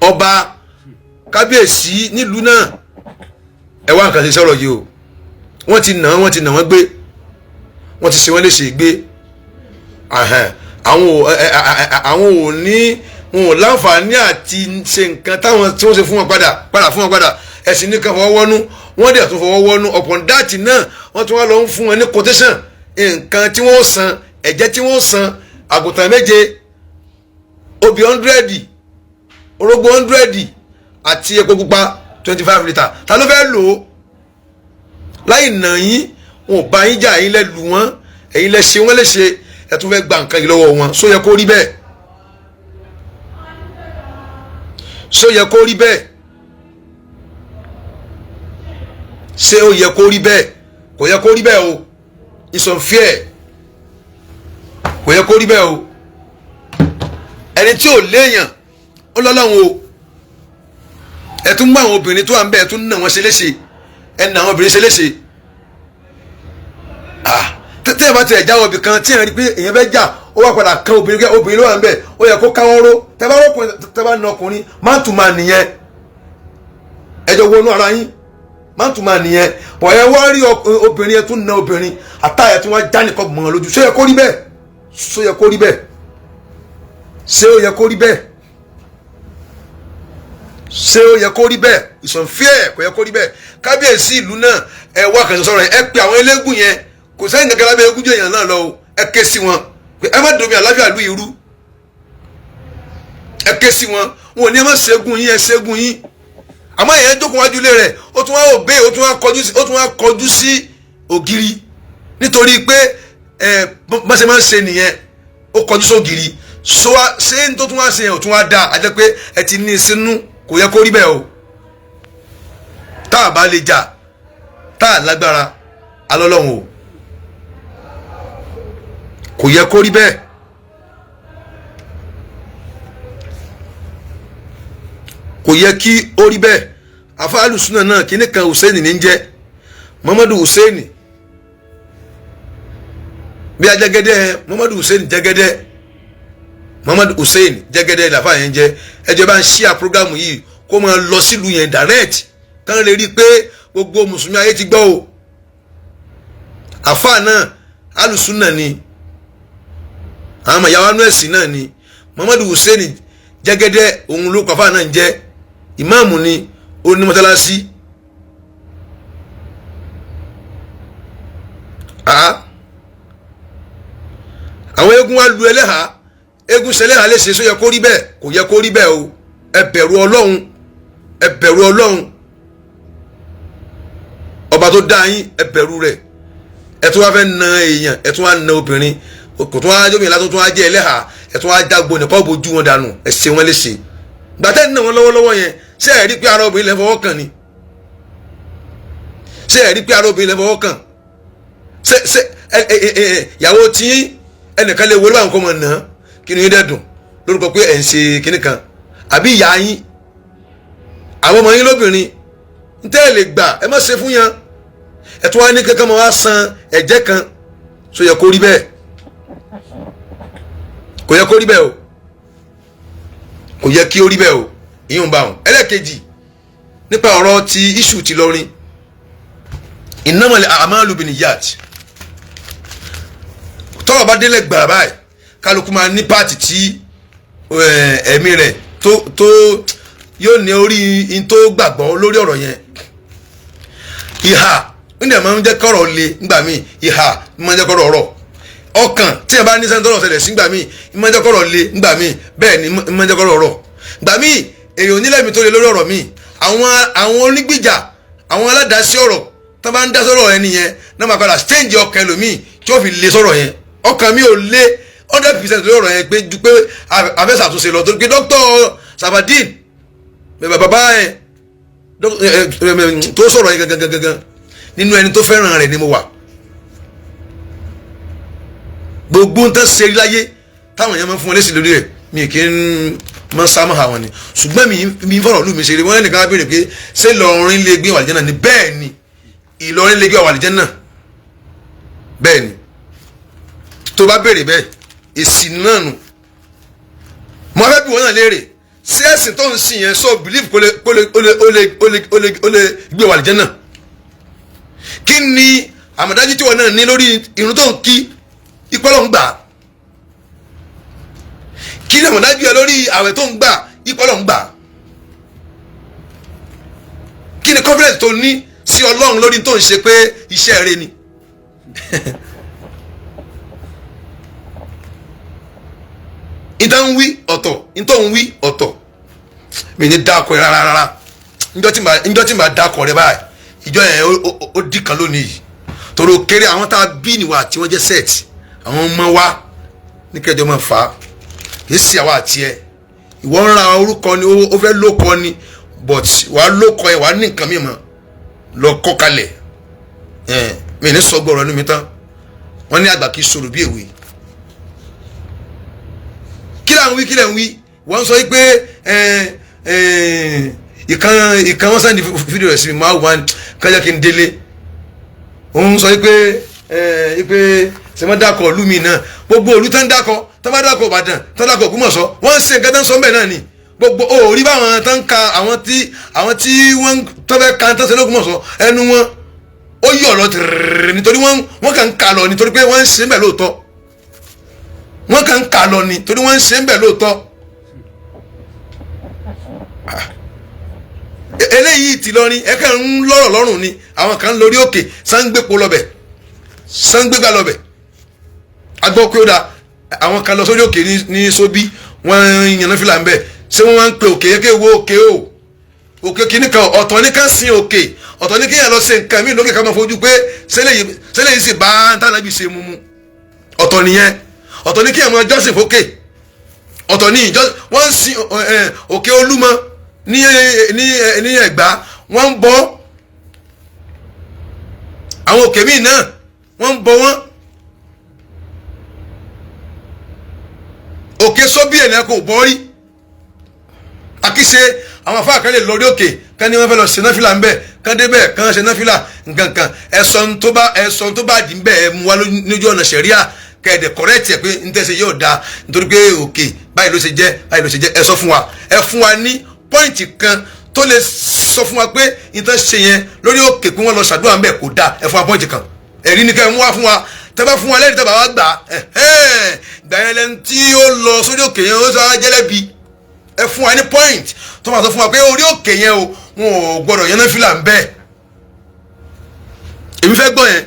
Ọba kábíyèsí nílùú náà, ẹ wá nǹkan ṣe sọ̀rọ̀ yìí o. Wọ́n ti nà wọ́n, ti nà wọ́n gbé, wọ́n ti ṣe wọ́n léṣe gbé. Àwọn ò ní, wọn ò láǹfààní àti ṣe nǹkan táwọn tí wọ́n ṣe fún wọn padà, padà fún wọn padà. Ẹ̀sìn nìkan fọwọ́ wọ́nú, wọ́n dẹ̀ tún fọwọ́ wọ́nú. Upon that náà, wọ́n tún wá lọ ń fún wọn ní quotation nǹkan tí wọ́n san, ẹ̀jẹ̀ tí wọ́n san: àgùntàn 7, obì 100, orógbó 100 àti epo pupa 25 litre. Ta ló fẹ́ lò ó láì nà yín? Wọn ò bá yín jà, yín lẹ lù wọ́n, ẹ̀yin lẹ ṣe wọ́n léṣe, ẹ tún fẹ́ gba nǹkan yìí lọ́wọ́ wọn. Só yẹ kó rí bẹ́ẹ̀? Ṣó yẹ kó rí bẹ́ẹ̀? Ṣé ó yẹ kó rí bẹ́ẹ̀? Kò yẹ kó rí bẹ́ẹ̀ o. It's unfair. Kò yẹ kó rí bẹ́ẹ̀ o. Ẹni tí ò léèyàn, ó lọ́lọ́run o. Ẹ tún mú àwọn obìnrin tó wà ń bẹ̀, ẹ tún nà wọ́n ṣe léṣe, ẹ nà àwọn obìnrin ṣe léṣe. Ah, tẹ́tẹ́ ẹ bá tiẹ̀ jáwọ́ ibì kan tí ẹ̀ rí pé èèyàn fẹ́ jà, ó wà padà kan obìnrin, kẹ́ obìnrin ló wà ń bẹ̀, ó yẹ kó káwọ́ ró. Tẹ́ bá rọ́kùnrin, tẹ́ bá na ọkùnrin, man to man nìyẹn, ẹjọ́ wọnú ara yín, man to man nìyẹn. Bọ̀ ẹ wá rí obìnrin, ẹ tún na obìnrin, àtàyẹ tí wọ́n já nìkan mọ́ ọ lójú. Ṣó yẹ kó rí bẹ́ẹ̀? Ṣó yẹ kó rí bẹ́ẹ̀? Ṣé ó yẹ kó rí bẹ́ẹ̀? Ṣé ó yẹ kó rí bẹ́ẹ̀? It's unfair. Kò yẹ kó rí bẹ́ẹ̀. Kábíyèsí ìlú náà, ẹ wá kàn sọ̀rọ̀ yẹn. Ẹ pe àwọn eléégún yẹn. Kò sẹ́yìn kankan lábẹ́ eégún jẹ́ èèyàn náà lọ o. Ẹ ké sí wọn pé ẹ má domi àláfíà ìlú irú. Ẹ ké sí wọn. Wọn ò ní ẹ má ṣẹ́gun yín, ẹ ṣẹ́gun yín. Àmọ́ èèyàn jókòó wájú ilé rẹ̀, ó tún wá òbẹ́, ó tún wá kọjú sí ògiri, nítorí pé ẹ bá ṣe máa ń ṣe nìyẹn. Ó kọjú sí ògiri. So wá ṣé n tó tún wá ṣe yẹn ò tún wá dáa? A jẹ́ pé ẹ ti ní i sínú. Kò yẹ kó rí bẹ́ẹ̀ o. Tá a bá lè jà, tá a lágbára alọ́lọ́run o. Kò yẹ kó rí bẹ́ẹ̀. Kò yẹ kí ó rí bẹ́ẹ̀. Àfa alùsùnà náà kíní kan Hussein ní jẹ́ Muhammadu Hussein bí ajẹ́gẹ́dẹ́ Muhammadu Hussein jẹ́gẹ́dẹ́ Muhammadu Hussein jẹ́gẹ́dẹ́ làfa yẹn jẹ́. Ẹjọ́ bá ń ṣíà programu yìí kó máa lọ sílùú yẹn direct kán lè rí i pé gbogbo mùsùlùmí ayé ti gbọ́ o. Àfa náà alùsùnà ni, àwọn ọmọ ìyàwó anú ẹ̀sìn náà ni. Muhammadu Hussein jẹ́gẹ́dẹ́ òun ló kọ́ àfa náà ń jẹ́, ìmáàmù ni, ó ní mọ́tálásí. Àwọn eégún wa lu ẹlẹ́hà, eégún sẹlẹ́hà lè ṣe, sọ yẹ kó rí bẹ́ẹ̀? Kò yẹ kó rí bẹ́ẹ̀ o. Ẹ bẹ̀rù Ọlọ́run, ẹ bẹ̀rù Ọlọ́run ọba tó dá yín, ẹ bẹ̀rù rẹ̀. Ẹ tún wá fẹ́ na èèyàn, ẹ tún wá na obìnrin, kò tún wá jómìnira tó tún wá jẹ́ ẹlẹ́hà, ẹ tún wá jágbo nìkan bójú wọn dànù, ẹ ṣe wọn léṣe. Gbàtẹ́ ní wọn lọ́wọ́lọ́wọ́ yẹn, ṣé ẹ rí pé ara obìnrin lẹ fọwọ́ kàn ni? Ṣé ẹ rí pé ara obìnrin lẹ fọwọ́ kàn? Ṣé ṣé ẹ ẹ ẹ ìyàwó tí ẹnìkan lè wọlé báwọn kọ́ mọ̀ náà kí ni yín dẹ̀ dùn lórúkọ pé ẹ̀ ń ṣe kinní kan, àbí ìyá yín, àwọn ọmọ yín lóbìnrin ń tẹ́ ẹ lè gbà, ẹ má ṣe fún yẹn. Ẹ tún wá ní kankan máa wá san ẹ̀jẹ̀ kan, so yẹ kó rí bẹ́ẹ̀? Kò yẹ kó rí bẹ́ẹ̀ o, kò yẹ kí ó rí bẹ́ẹ̀ o. Ìyún bá wọn. Ẹlẹ́ẹ̀kejì nípa ọ̀rọ̀ ti iṣu ti lọrin, innamal a'malu binniyat. Tọ́rọ̀ bá délẹ̀ gbàrà báyìí, kálukú máa ní páàtì tí ẹ̀mí rẹ̀ tó yóò ní orí in tó gbàgbọ́ lórí ọ̀rọ̀ yẹn. Ìhà ndẹ̀ máa ń jẹ́ kọ́rọ̀ le ńgbà míì, ìhà máa ń jẹ́ kọ́rọ̀ rọ̀. Ọkàn tí yẹn bá ní sẹ́ni tọ́rọ̀ ṣẹlẹ̀ sí ńgbà míì máa ń jẹ́ kọ́rọ̀ le ńgbà míì, bẹ́ẹ̀ ni máa ń jẹ́ kọ́rọ̀ rọ̀ ńgbà míì. Èèyàn onílẹ̀mí tó le lórí ọ̀rọ̀ míì, àwọn onígbìjà, àwọn aládàásí ọ̀rọ̀ tó bá ń dá sọ̀rọ̀ ẹni yẹn náà máa padà change ọkàn ẹlòmíì tí ó fi le sọ̀rọ̀ yẹn. Ọkàn mi ò le 100% lórí ọ̀rọ̀ yẹn pé ju pé afẹ́sàtúnṣe lọ, torí pé Dr. Sabadin bàbá ẹ tó sọ̀rọ̀ yẹn gangan gangan nínú ẹni tó fẹ́ràn rẹ̀ ni mo wà. Gbogbo ń tán ṣe láyé táwọn èèyàn máa ń fún wọn lésì lórí ẹ̀, mi kì í máa ń sá mọ́ àwọn ni, ṣùgbọ́n mi ń fọ̀rọ̀ lù mí ṣeré. Wọ́n lẹ́nìkan á béèrè pé ṣé Ìlọrin lè gbé wàlìjẹ́ náà ni? Bẹ́ẹ̀ ni, Ìlọrin lè gbé wàlìjẹ́ náà, bẹ́ẹ̀ ni. Tó bá béèrè bẹ́ẹ̀, èsì náà nù. Mo fẹ́ bí wọn náà léèrè, ṣé ẹ̀sìn tó ń sìn yẹn sọ believe kó lè kó lè ó lè ó lè ó lè ó lè ó lè gbé wàlìjẹ́ náà? Kí ni àmọ̀dájú tí wọn náà ní lórí irun tó ń kí ìpọ́lọ̀ ń gbà? Kí ni àmọ̀dájú ẹ lórí àwẹ̀ tó ń gbà ìpọ́lọ̀ ń gbà? Kí ni confidence tó ní sí Ọlọ́run lórí tó ń ṣe pé iṣẹ́ rẹ ni? Ìtàn ń wí ọ̀tọ̀, ìtàn ń wí ọ̀tọ̀. Mi ní dákọ̀ rẹ rárá rárá. Njọ́ tí màá dákọ̀ rẹ báyìí, ìjọ yẹn ó dì kan lónìí yìí, torí ó kéré àwọn tá a bí níwà tí wọ́n jẹ́ sẹ́ẹ̀tì àwọn ọmọ wa ní kẹjọ máa fà á, kì í sì àwa àti ẹ. Ìwọ ń ra orúkọ ni, ó fẹ́ lóko ni, but wàá lóko ẹ, wàá ní nǹkan mi mọ́ lọ kọ́ kalẹ̀. Mi ní sọ gbọ́rọ̀ ẹnu mi tán. Wọ́n ní àgbà kì í sọ̀rọ̀ bí èwe. Kí là ń wí, kí lẹ̀ ń wí? Wọ́n sọ pé ìkan wọ́n sẹ́ndì fídíò rẹ̀ sí mi, máa wà kájá kí n délé. Òun sọ pé ṣe wọ́n dákọ̀ ìlú mi náà, gbogbo òlu tán dákọ̀, tán bá dákọ̀ Ìbàdàn, tán dákọ̀ Ògbómọ̀ṣọ́, wọ́n ń ṣe nǹkan tán sọ mbẹ̀ náà ni. Gbogbo òòrí báwọn tán ka àwọn tí wọ́n tán fẹ́ ka tán ṣe l'Ógbómọ̀ṣọ́, ẹnu wọn ó yọ̀ lọ tìrìrì nítorí wọ́n kàn ń kà lọ nítorí pé wọ́n ń ṣe ń bẹ̀ lóòótọ́. Wọ́n kàn ń kà lọ ni torí wọ́n ń ṣe ń bẹ̀ lóòótọ́. Eléyìí ti lọrin ẹ kàn ń lọ́rọ̀ lọ́rùn ni, àwọn kan lórí òkè sáńgbépo lọ́bẹ̀, sáńgbégbá lọ́bẹ̀. Agbọ́ pé ó da àwọn kan lọ sórí òkè ní Sóbí, wọ́n yànnà fìlà ń bẹ̀. Ṣé wọ́n máa ń pe òkè yẹ kí wo òkè o, òkè kìíní kan ọ̀tọ̀ ní ká sin òkè, ọ̀tọ̀ ní kéèyàn lọ ṣe nǹkan mí lókè ká máa fojú pé ṣẹlẹ̀ yìí sì bá tànàbí ṣe mumu, ọ̀tọ̀ nìyẹn. Ọ̀tọ̀ ní kéèyàn máa jọ́sìn fókè, ọ̀tọ̀ ní wọ́n ń sin òkè Olúmọ ní Ẹ̀gbá, wọ́n ń bọ àwọn òkè míì náà, wọ́n ń bọ wọ́n. Òkè Sóbí ẹ̀ náà kò bọ́ rí. Àkíṣe Àwọn afáà kan lè lórí òkè kán ní wọ́n fẹ́ lọ ṣe náfìlà ńbẹ, kán débẹ̀ kán ṣe náfìlà nkankan. Ẹ̀sọ́ tó bá dì ńbẹ̀, ẹ̀ mú wa lójú ọ̀nà ṣẹ̀ríà, kẹ̀dẹ̀ correct ẹ̀ pé ntẹ̀sẹ̀ yóò da, nítorí pé òkè báyìí ló ṣe jẹ́, báyìí ló ṣe jẹ́. Ẹ sọ fún wa, ẹ fún wa ní point kan tó lè sọ fún wa pé nǹkan ṣe yẹn lórí òkè pé wọ́n lọ ṣàdúrà ńbẹ̀ kò da. Ẹ fún wa point kan, ẹ̀rí ni kẹ́ ẹ mú wá fún wa. Tẹ́ bá fún wa lẹ́rìí, tẹ́ bá wá gbà, gbà yẹn lẹ́nu tí ó lọ sórí òkè yẹn ó sọ jẹ́lẹ́bi. Ẹ fún wa ní point tó máa sọ fún wa pé orí òkè yẹn o, wọn ò gbọdọ̀ yẹn náà fìlà ń bẹ́ẹ̀. Èmi fẹ́ gbọ́ yẹn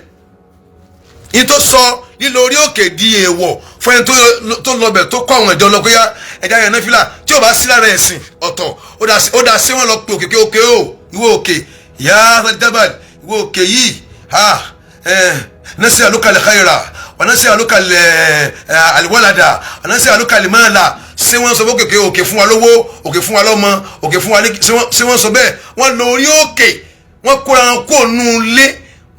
yín tó sọ lílọ orí òkè di èèwọ̀ fún ẹni tó lọbẹ̀, tó kọ́ àwọn ìjọ lọ pé ẹja yẹn náà fìlà, tí ò bá sí lára ẹ̀sìn ọ̀tọ̀. Ó dà sí wọn lọ pé òkè òkè o, ìwọ òkè yá dábàá, ìwọ òkè yìí ha nasi alukal khaira wa nasi alukal alwalada wa nasi alukal mala. Ṣé wọ́n sọ fún òkè, òkè fún wa lówó, òkè fún wa lọ́mọ, òkè fún wa ní? Ṣé wọ́n sọ bẹ́ẹ̀? Wọ́n lọ orí òkè, wọ́n kóra wọn kó nù lé,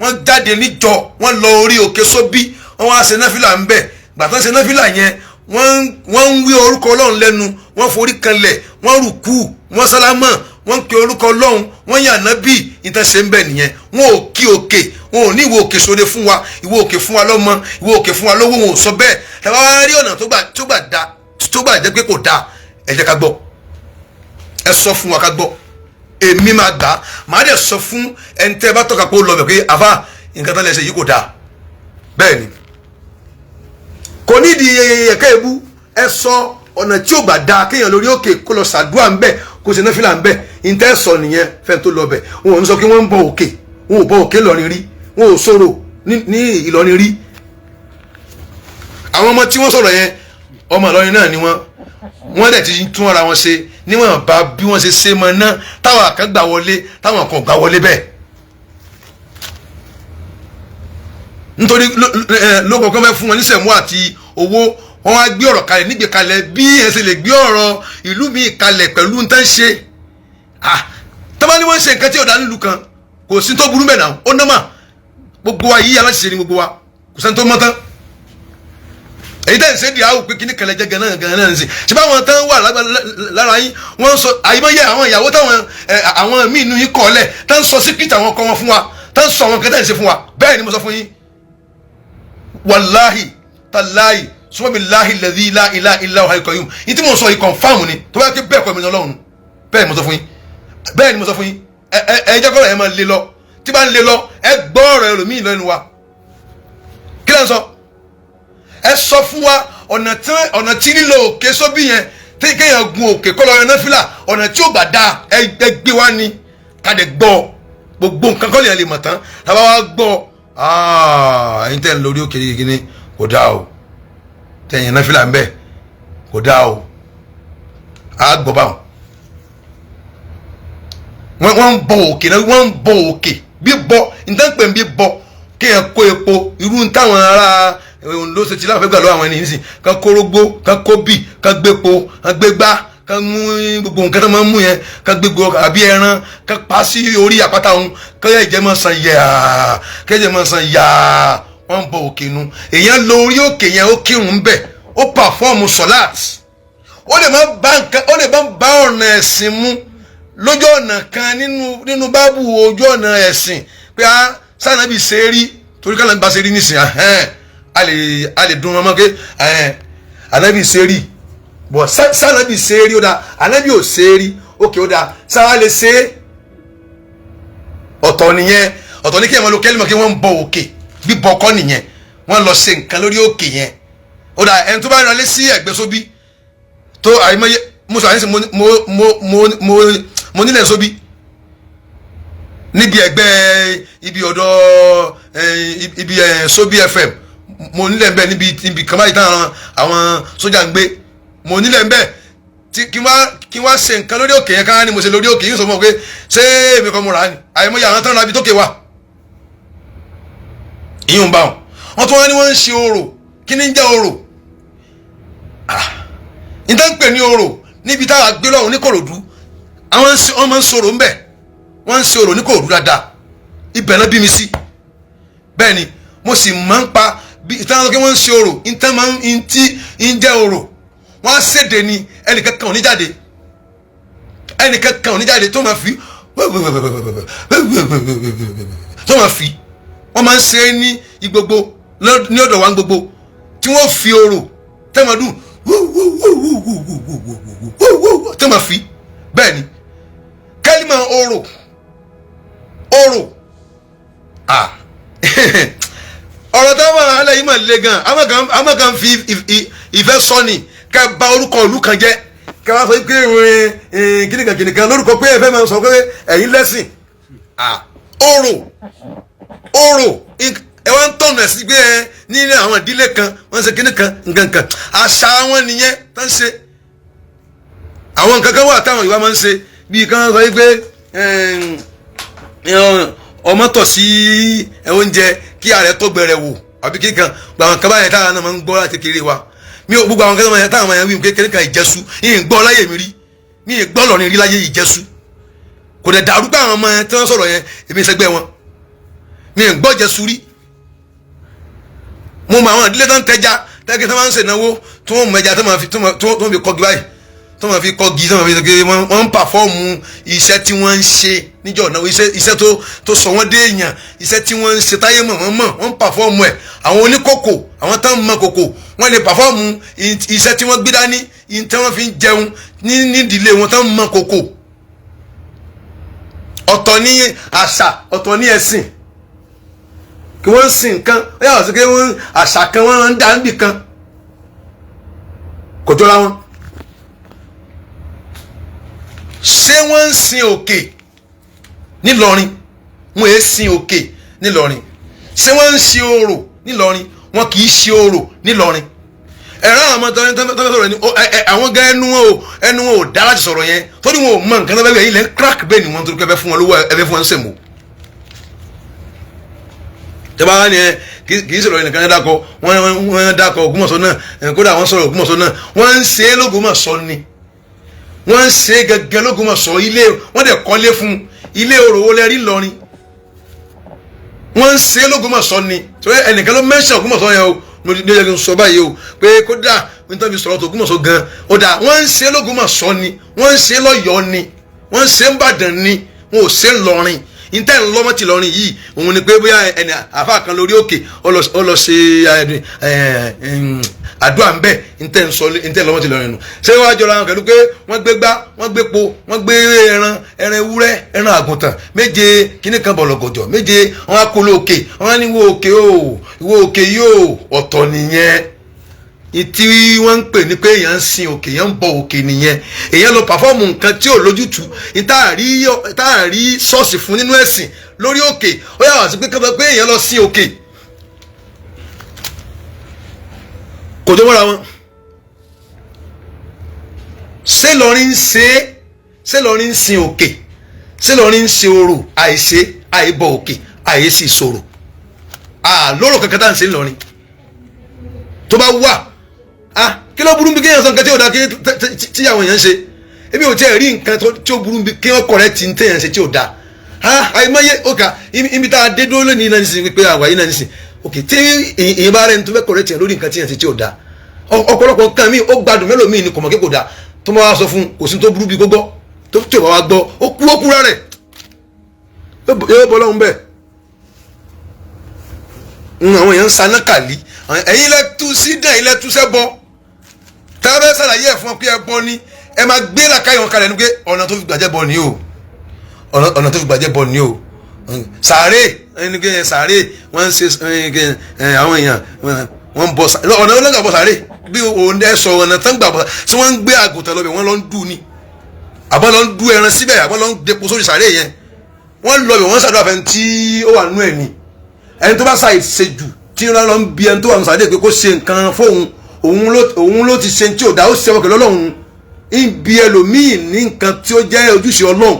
wọ́n jáde níjọ, wọ́n lọ orí òkè sóbí, wọ́n wá ṣe náfìlà ńbẹ̀. Gbàtàn ṣe náfìlà yẹn, wọ́n ń wí orúkọ Ọlọ́run lẹ́nu, wọ́n forí kanlẹ̀, wọ́n rùkú, wọ́n sálámà, wọ́n ń pe orúkọ Ọlọ́run, wọ́n yàn nábì. Ìtàn ṣe ń bẹ̀ nìyẹn. Wọn ò kí òkè, wọn ò ní ìwọ òkè sóde fún wa, ìwọ òkè fún wa lọ́mọ, ìwọ òkè fún wa lówó. Wọn ò sọ bẹ́ẹ̀. Tàbá wá rí ọ̀nà tó gbà da, tó gbà jẹ́ pé kò da, ẹ jẹ́ ká gbọ́. Ẹ sọ fún wa ká gbọ́. Èmi máa gbà á, màá dẹ̀ sọ fún ẹni tẹ́ ẹ bá tọ́ka pé ó lọ bẹ̀ pé àfa, nǹkan tó lè ṣe yìí kò dáa. Bẹ́ẹ̀ ni, kò nídìí ẹ̀kẹ́ ìbú. Ẹ sọ ọ̀nà tí ò gbà dáa kéèyàn lórí òkè kó lọ ṣàdúrà ńbẹ̀, kó ṣe náfìlà ńbẹ̀. Ìtẹ́ sọ nìyẹn fẹ́ẹ́ tó lọ bẹ̀. Wọn ò ní sọ kí wọ́n ń bọ òkè. Wọn ò bọ òkè Ìlọrin rí, wọn ò sọ̀rọ̀ ní Ìlọrin rí. Àwọn ọmọ tí wọ́n sọ̀rọ̀ yẹn, ọmọ Ìlọrin náà ni wọ́n. Wọ́n dẹ̀ ti tún ara wọn ṣe níwọ̀n bá bí wọ́n ṣe ṣe mọ náà, táwọn kan gbà wọlé, táwọn kan gbà wọlé bẹ́ẹ̀, nítorí lóko kan fẹ́ fún wọn ní sẹ̀mú àti owó. Wọ́n wá gbé ọ̀rọ̀ kalẹ̀ nígbè kalẹ̀ bí ẹ ṣe lè gbé ọ̀rọ̀ ìlú mi kalẹ̀ pẹ̀lú ń tán ṣe. Tọ́ba ni wọ́n ń ṣe nǹkan tí ọ̀dà nílùú kan, kò sí tó burú bẹ́ẹ̀ náà. Ó nọ́mà, gbogbo wa yìí aláṣiṣẹ́ ni gbogbo wa, kò sẹ́ni tó mọ́ tán. Èyí tẹ́ ń ṣe di àwọn pé kíní kẹlẹ̀ jẹ́ ganan ganan náà ń sìn ṣé báwọn tán wà lára yín. Wọ́n sọ àyìnbáyé àwọn ìyàwó táwọn àwọn míì nínú yín kọ́ lẹ̀, tán sọ síkìtì àwọn ọkọ wọn fún wa, tán sọ àwọn kẹtẹ́ ń ṣe fún wa. Bẹ́ẹ̀ ni mo sọ fún yín, wàláhì tàláhì sọ́mi láhì lẹ́dí ilá ilá ilá ọ̀hán ikọ̀ yìí. Yìí tí mo sọ yìí confirm ni. Tó bá yẹ kí bẹ́ẹ̀ kọ́ mi ní Ọlọ́run. Bẹ́ẹ̀ ni mo sọ fún yín, bẹ́ẹ̀ ni mo sọ fún yín. Ẹ ẹ ẹ jẹ́ kọ́rọ̀ ẹ máa le lọ. Tí bá ń le lọ, ẹ gbọ́ ọ̀rọ̀ ẹlòmíì lẹ́nu wa. Kí lẹ́ ń sọ? Ẹ sọ fún wa ọ̀nà tí lílo òkè sóbì yẹn, tí kéèyàn gun òkè kọ́ lọ yan náfìlà, ọ̀nà tí ó gbà dáa, ẹ gbé wá ní ká dẹ̀ gbọ́. Gbogbo nǹkan kọ́ lèèyàn lè mọ̀ tán. Tàbá wá gbọ́, ẹ̀yin tẹ́ ń lórí òkè yìí ní kò dáa o, tẹ̀yìn náfìlà ń bẹ̀ kò dáa o, á gbọ́ báwọn. Wọ́n ń bọ òkè náà, wọ́n ń bọ òkè bí bọ nǹkan pè ń bí bọ kéèyàn kó epo irú táwọn ará Ondo ṣe ti láwọn fẹ́ gbà lọ́wọ́ àwọn ẹni nísìn, kán kórógbó, kán kóbì, kán gbépo, kán gbégbá, kán mú gbogbo nǹkan tó máa ń mú yẹn, kán gbégbó àbí ẹran, kán pa sí orí àpáta òun, kán yẹ ìjẹ́ máa san yàá, kán yẹ máa san yàá. Wọ́n ń bọ òkè nu. Èèyàn lọ orí òkè yẹn, ó kírun ń bẹ̀, ó perform sọ̀láàt. Ó lè má bá nǹkan, ó lè má bá ọ̀nà ẹ̀sìn mu lójú ọ̀nà kan nínú báàbù ojú ọ̀nà ẹ̀sìn pé a sànàbì ṣe é rí, torí kálọ̀ bá ṣe rí nísìnyí, a lè dun ọmọ pé ànábì ṣe é rí bọ̀. Sànàbì ṣe é rí, ó dáa. Ànábì ò ṣe é rí, ókè, ó dáa. Sára lè ṣe é, ọ̀tọ̀ nìyẹn. Ọ̀tọ̀ ní kí ẹ̀ máa lo kẹ́lí kí wọ́n ń bọ òkè. Bíbọ kọ́ nìyẹn, wọ́n lọ ṣe nǹkan lórí òkè yẹn. Ó dáa, ẹni tó bá rán lé sí ẹ̀gbẹ́ sóbí tó àìmọye, mo sọ àyẹ̀sìn, mo nílẹ̀ sóbí níbi ẹ̀gbẹ́ ibi ọ̀dọ̀ ibi Sóbí FM. Mo nílẹ̀ ń bẹ̀ níbi kan báyìí táwọn àwọn sójà ń gbé. Mo nílẹ̀ ń bẹ̀ tí kí wá ṣe nǹkan lórí òkè yẹn, ká ní mo ṣe lórí òkè yìí, sọ fún ọ pé ṣé èmi kọ́ mo rà á ni. Àìmọye àwọn tán ra ibi tókè wà. Ìyún bá wọn. Wọ́n tún wá ní wọ́n ń ṣe orò. Kí ni ń jẹ́ orò? Níta ń pè ní orò níbi táwa gbé lọ́hùn ní Kòròdú, àwọn wọ́n máa ń sọ̀rọ̀ ńbẹ̀. Wọ́n ń ṣe orò ní Kòròdú dáadáa. Ibẹ̀ náà bí mi sí. Bẹ́ẹ̀ ni mo sì máa ń pa bí ìtàn kí wọ́n ń ṣe orò. Ìtàn máa ń tí ń jẹ́ orò, wọ́n á ṣèdè ni, ẹnìkan kan ò ní jáde. Ẹnìkan kan ò ní jáde tó máa fi, tó máa fi. Wọ́n máa ń ṣe é ní igbogbo ní ọ̀dọ̀ wa gbogbo tí wọ́n fi orò tẹ́mọ̀dún tó máa fi. Bẹ́ẹ̀ ni kẹ́límà orò orò. Ọ̀rọ̀ tó wà lálẹ́ yìí mà le gan. Àwọn kan fi ìfẹ́ sọ ni kẹ́ bà orúkọ ìlú kan jẹ́, kẹ́ wá sọ pé kìnìkan kìnìkan lórúkọ pé ẹ fẹ́ máa sọ pé ẹ̀yin lẹ́sìn. Orò orò, ẹ wá ń tọ̀nà ẹ̀ sí pé ẹ ní àwọn ìdílé kan wọ́n ń ṣe kìnìkan nǹkan kan, àṣà wọn nìyẹn tó ń ṣe. Àwọn nǹkan kan wà táwọn ìwà máa ń ṣe, bíi kan sọ pé ọmọ tọ̀ sí oúnjẹ kí ààrẹ tó gbẹrẹ wò àbí kíkan. Àwọn kan báyẹn táwọn náà máa ń gbọ́ láti kékeré wa. Mi ò gbogbo àwọn kan táwọn máa ń wí kékeré kan ìjẹsú yìí ń gbọ́ láyé mi rí, mi ì gbọ́ lọ́rin rí láyé ìjẹsú. Kò dẹ̀ dàrú pé àwọn ọmọ yẹn tí wọ́n sọ̀rọ̀ yẹn, èmi ìṣẹ́gbẹ́ wọn, mi ì gbọ́ jẹsú rí. Mo mọ àwọn ìdílé tó ń tẹja tẹ́kí tó máa ń ṣènáwó tí wọ́n mọ ẹja tó máa fi kọ́gi báyìí, tó máa fi kọ́gi, tó máa fi ṣe. Wọ́n ń pàfọ́ọ̀mù iṣẹ́ tí wọ́n ń ṣe níjọ́ náà, iṣẹ́ tó sọ wọ́n dé èèyàn, iṣẹ́ tí wọ́n ń ṣe táyé mọ̀ wọ́n mọ̀, wọ́n ń pàfọ́ọ̀mù ẹ̀. Àwọn oníkòkò, àwọn tó ń mọ kòkò, wọ́n lè pàfọ́ọ̀mù iṣẹ́ tí wọ́n gbé dání, tí wọ́n fi ń jẹun nídìílé wọn, tó ń mọ kòkò. Ọ̀tọ̀ ní àṣà, ọ̀tọ̀ ní ẹ̀sìn. Kí wọ́n ń sin nǹkan ó yàtọ̀ sí pé wọ́n àṣà kan wọ́n ń dá níbì kan, kò jọra wọn. Ṣé wọ́n ń sin òkè nílọrin? Wọ́n èé sin òkè nílọrin. Ṣé wọ́n ń sin orò nílọrin? Wọn kì í ṣe orò nílọrin. Ẹ̀rọ àwọn ọmọ tó ń sọ̀rọ̀ ni àwọn gan ẹnu wọn ò, ẹnu wọn ò dá láti sọ̀rọ̀ yẹn, torí wọn ò mọ nǹkan tó bẹ́ẹ̀ bẹ́ẹ̀ ilẹ̀ ń crack. Bẹ́ẹ̀ ni wọ́n torí pé ẹ fẹ́ fún wọn lówó, ẹ fẹ́ fún wọn ń sèmó. Tẹ́bá wá ní ẹ kì í sọ̀rọ̀ ẹnìkan yẹn dákọ̀, wọ́n dákọ̀ Ògbómọ̀ṣọ́ náà. Kódà wọ́n sọ̀rọ̀ Ògbómọ̀ṣọ́ náà, wọ́n ń ṣe é l'Ógbómọ̀ṣọ́ ni, wọ́n ń ṣe é gẹ́gẹ́ l'Ógbómọ̀ṣọ́. Ilé wọ́n dẹ̀ kọ́lé fún ilé orò wo lẹ́rí lọ́rin? Wọ́n ń ṣe é l'Ógbómọ̀ṣọ́ ni. Torí ẹnìkan ló mẹ́sàn Ògbómọ̀ṣọ́ yẹn o ní ó yẹ kí n sọ báyìí o pé kódà nítorí sọ̀rọ̀ tó Ògbómọ̀ṣọ́ gan ó dà. Wọ́n ń ṣe é l'Ógbómọ̀ṣọ́ ni, wọ́n ń ṣe é lọ́yọ̀ọ́ ni, wọ́n ń ṣe é n'Ìbàdàn ni, wọn ò ṣe é ńlọrin. Ntẹ́ ńlọ́mọ́tì lọ́rin yìí òun ni pé bóyá ẹni àfa kan lórí òkè ó lọ ṣe àdúrà ń bẹ̀. Ntẹ́ nsọ ntẹ́ ńlọ́mọ́tì lọ́rin nù. Ṣé wàá jọra wọn pẹ̀lú pé wọ́n gbé gbá, wọ́n gbé po, wọ́n gbé ẹran, ẹran ewúrẹ́, ẹran àgùntàn méje, kíní kan bọ̀lọ̀gọ̀jọ̀ méje, wọ́n á kó lóòkè, wọ́n á ní wo òkè o, ìwọ òkè yìí o? Ọ̀tọ̀ nìyẹn. Tí wọ́n ń pè ní pé èèyàn ń sin òkè, èèyàn ń bọ òkè nìyẹn. Èèyàn lọ pàfọ́ọ̀mù nǹkan tí ò lójútùú tá a rí ṣọ́ọ̀ṣì fún nínú ẹ̀sìn lórí òkè. Ó yàrá sí pé kọ́ńtà pé èèyàn lọ sin òkè, kò tó mọ́ra wọn. Ṣé lọrin ń ṣe é? Ṣé lọrin ń sin òkè? Ṣé lọrin ń ṣe orò? Àìṣe, àìbọ òkè, àìsí ìṣòro àlórò kankan tá à ń ṣe ńlọrin tó bá wà. Ah, kí ló burú bí kéèyàn sọ nǹkan tí ò da tí àwọn èèyàn ń ṣe? Ebi ò tiẹ̀ rí nǹkan tí ó burú bí kí wọ́n correct tí téèyàn ṣe tí ò da. Ah, àìmọye òkà ibi tá a dé dúró lónìí náà nísìnyí pé àwà yìí náà nísìnyí òkè tí ìyẹn bá rẹ̀ ní tó fẹ́ correct yẹn lórí nǹkan tí yẹn ṣe tí ò da. Ọ̀pọ̀lọpọ̀ nǹkan mi ó gbádùn mélòó mi ni kò mọ̀ kí kò da tó máa wá sọ fún, kò sí tó burú bí kó gbọ́. Tó tí ò bá wá gbọ́, ó kú, ó kúra rẹ̀, yóò bọ́ lọ́hùn bẹ́ẹ̀. Àwọn èèyàn ń saná kàlí. Ẹ̀yin lẹ tú sí dẹ̀, ẹ̀yin lẹ tú sẹ́ bọ́. Tẹ́lẹ̀ ṣàlàyé ẹ̀ fún ọ pé ẹ bọ́ ni ẹ máa gbé làkàyè wọn kalẹ̀ ní pé ọ̀nà tó fi gbàjẹ́ bọ̀ ni o, ọ̀nà tó fi gbàjẹ́ bọ̀ ni o. Sàárè ẹni pé sàárè wọ́n ń ṣe àwọn èèyàn wọ́n ń bọ ọ̀nà ọlọ́gà bọ sàárè bí òun ẹ sọ ọ̀nà tán gbà bọ. Tí wọ́n ń gbé àgùntàn lọ́bẹ̀, wọ́n lọ ń dù ni, àbọ̀ lọ ń du ẹran síbẹ̀, àbọ̀ lọ ń depo sórí sàárè yẹn, wọ́n lọ bẹ̀, wọ́n ṣàdúrà fẹ́ni tí ó wà nú ẹ̀ ni. Ẹni tó bá ṣàìṣe jù tí wọ́n lọ ń bi ẹni tó wà nù sàárè pé kó ṣe nǹkan fóun, òun ló ti ṣe tí ò dá, ó ṣe ọkọ̀ lọ́lọ́run ń bi ẹlòmíì ní nǹkan tí ó jẹ́ ojúṣe Ọlọ́run,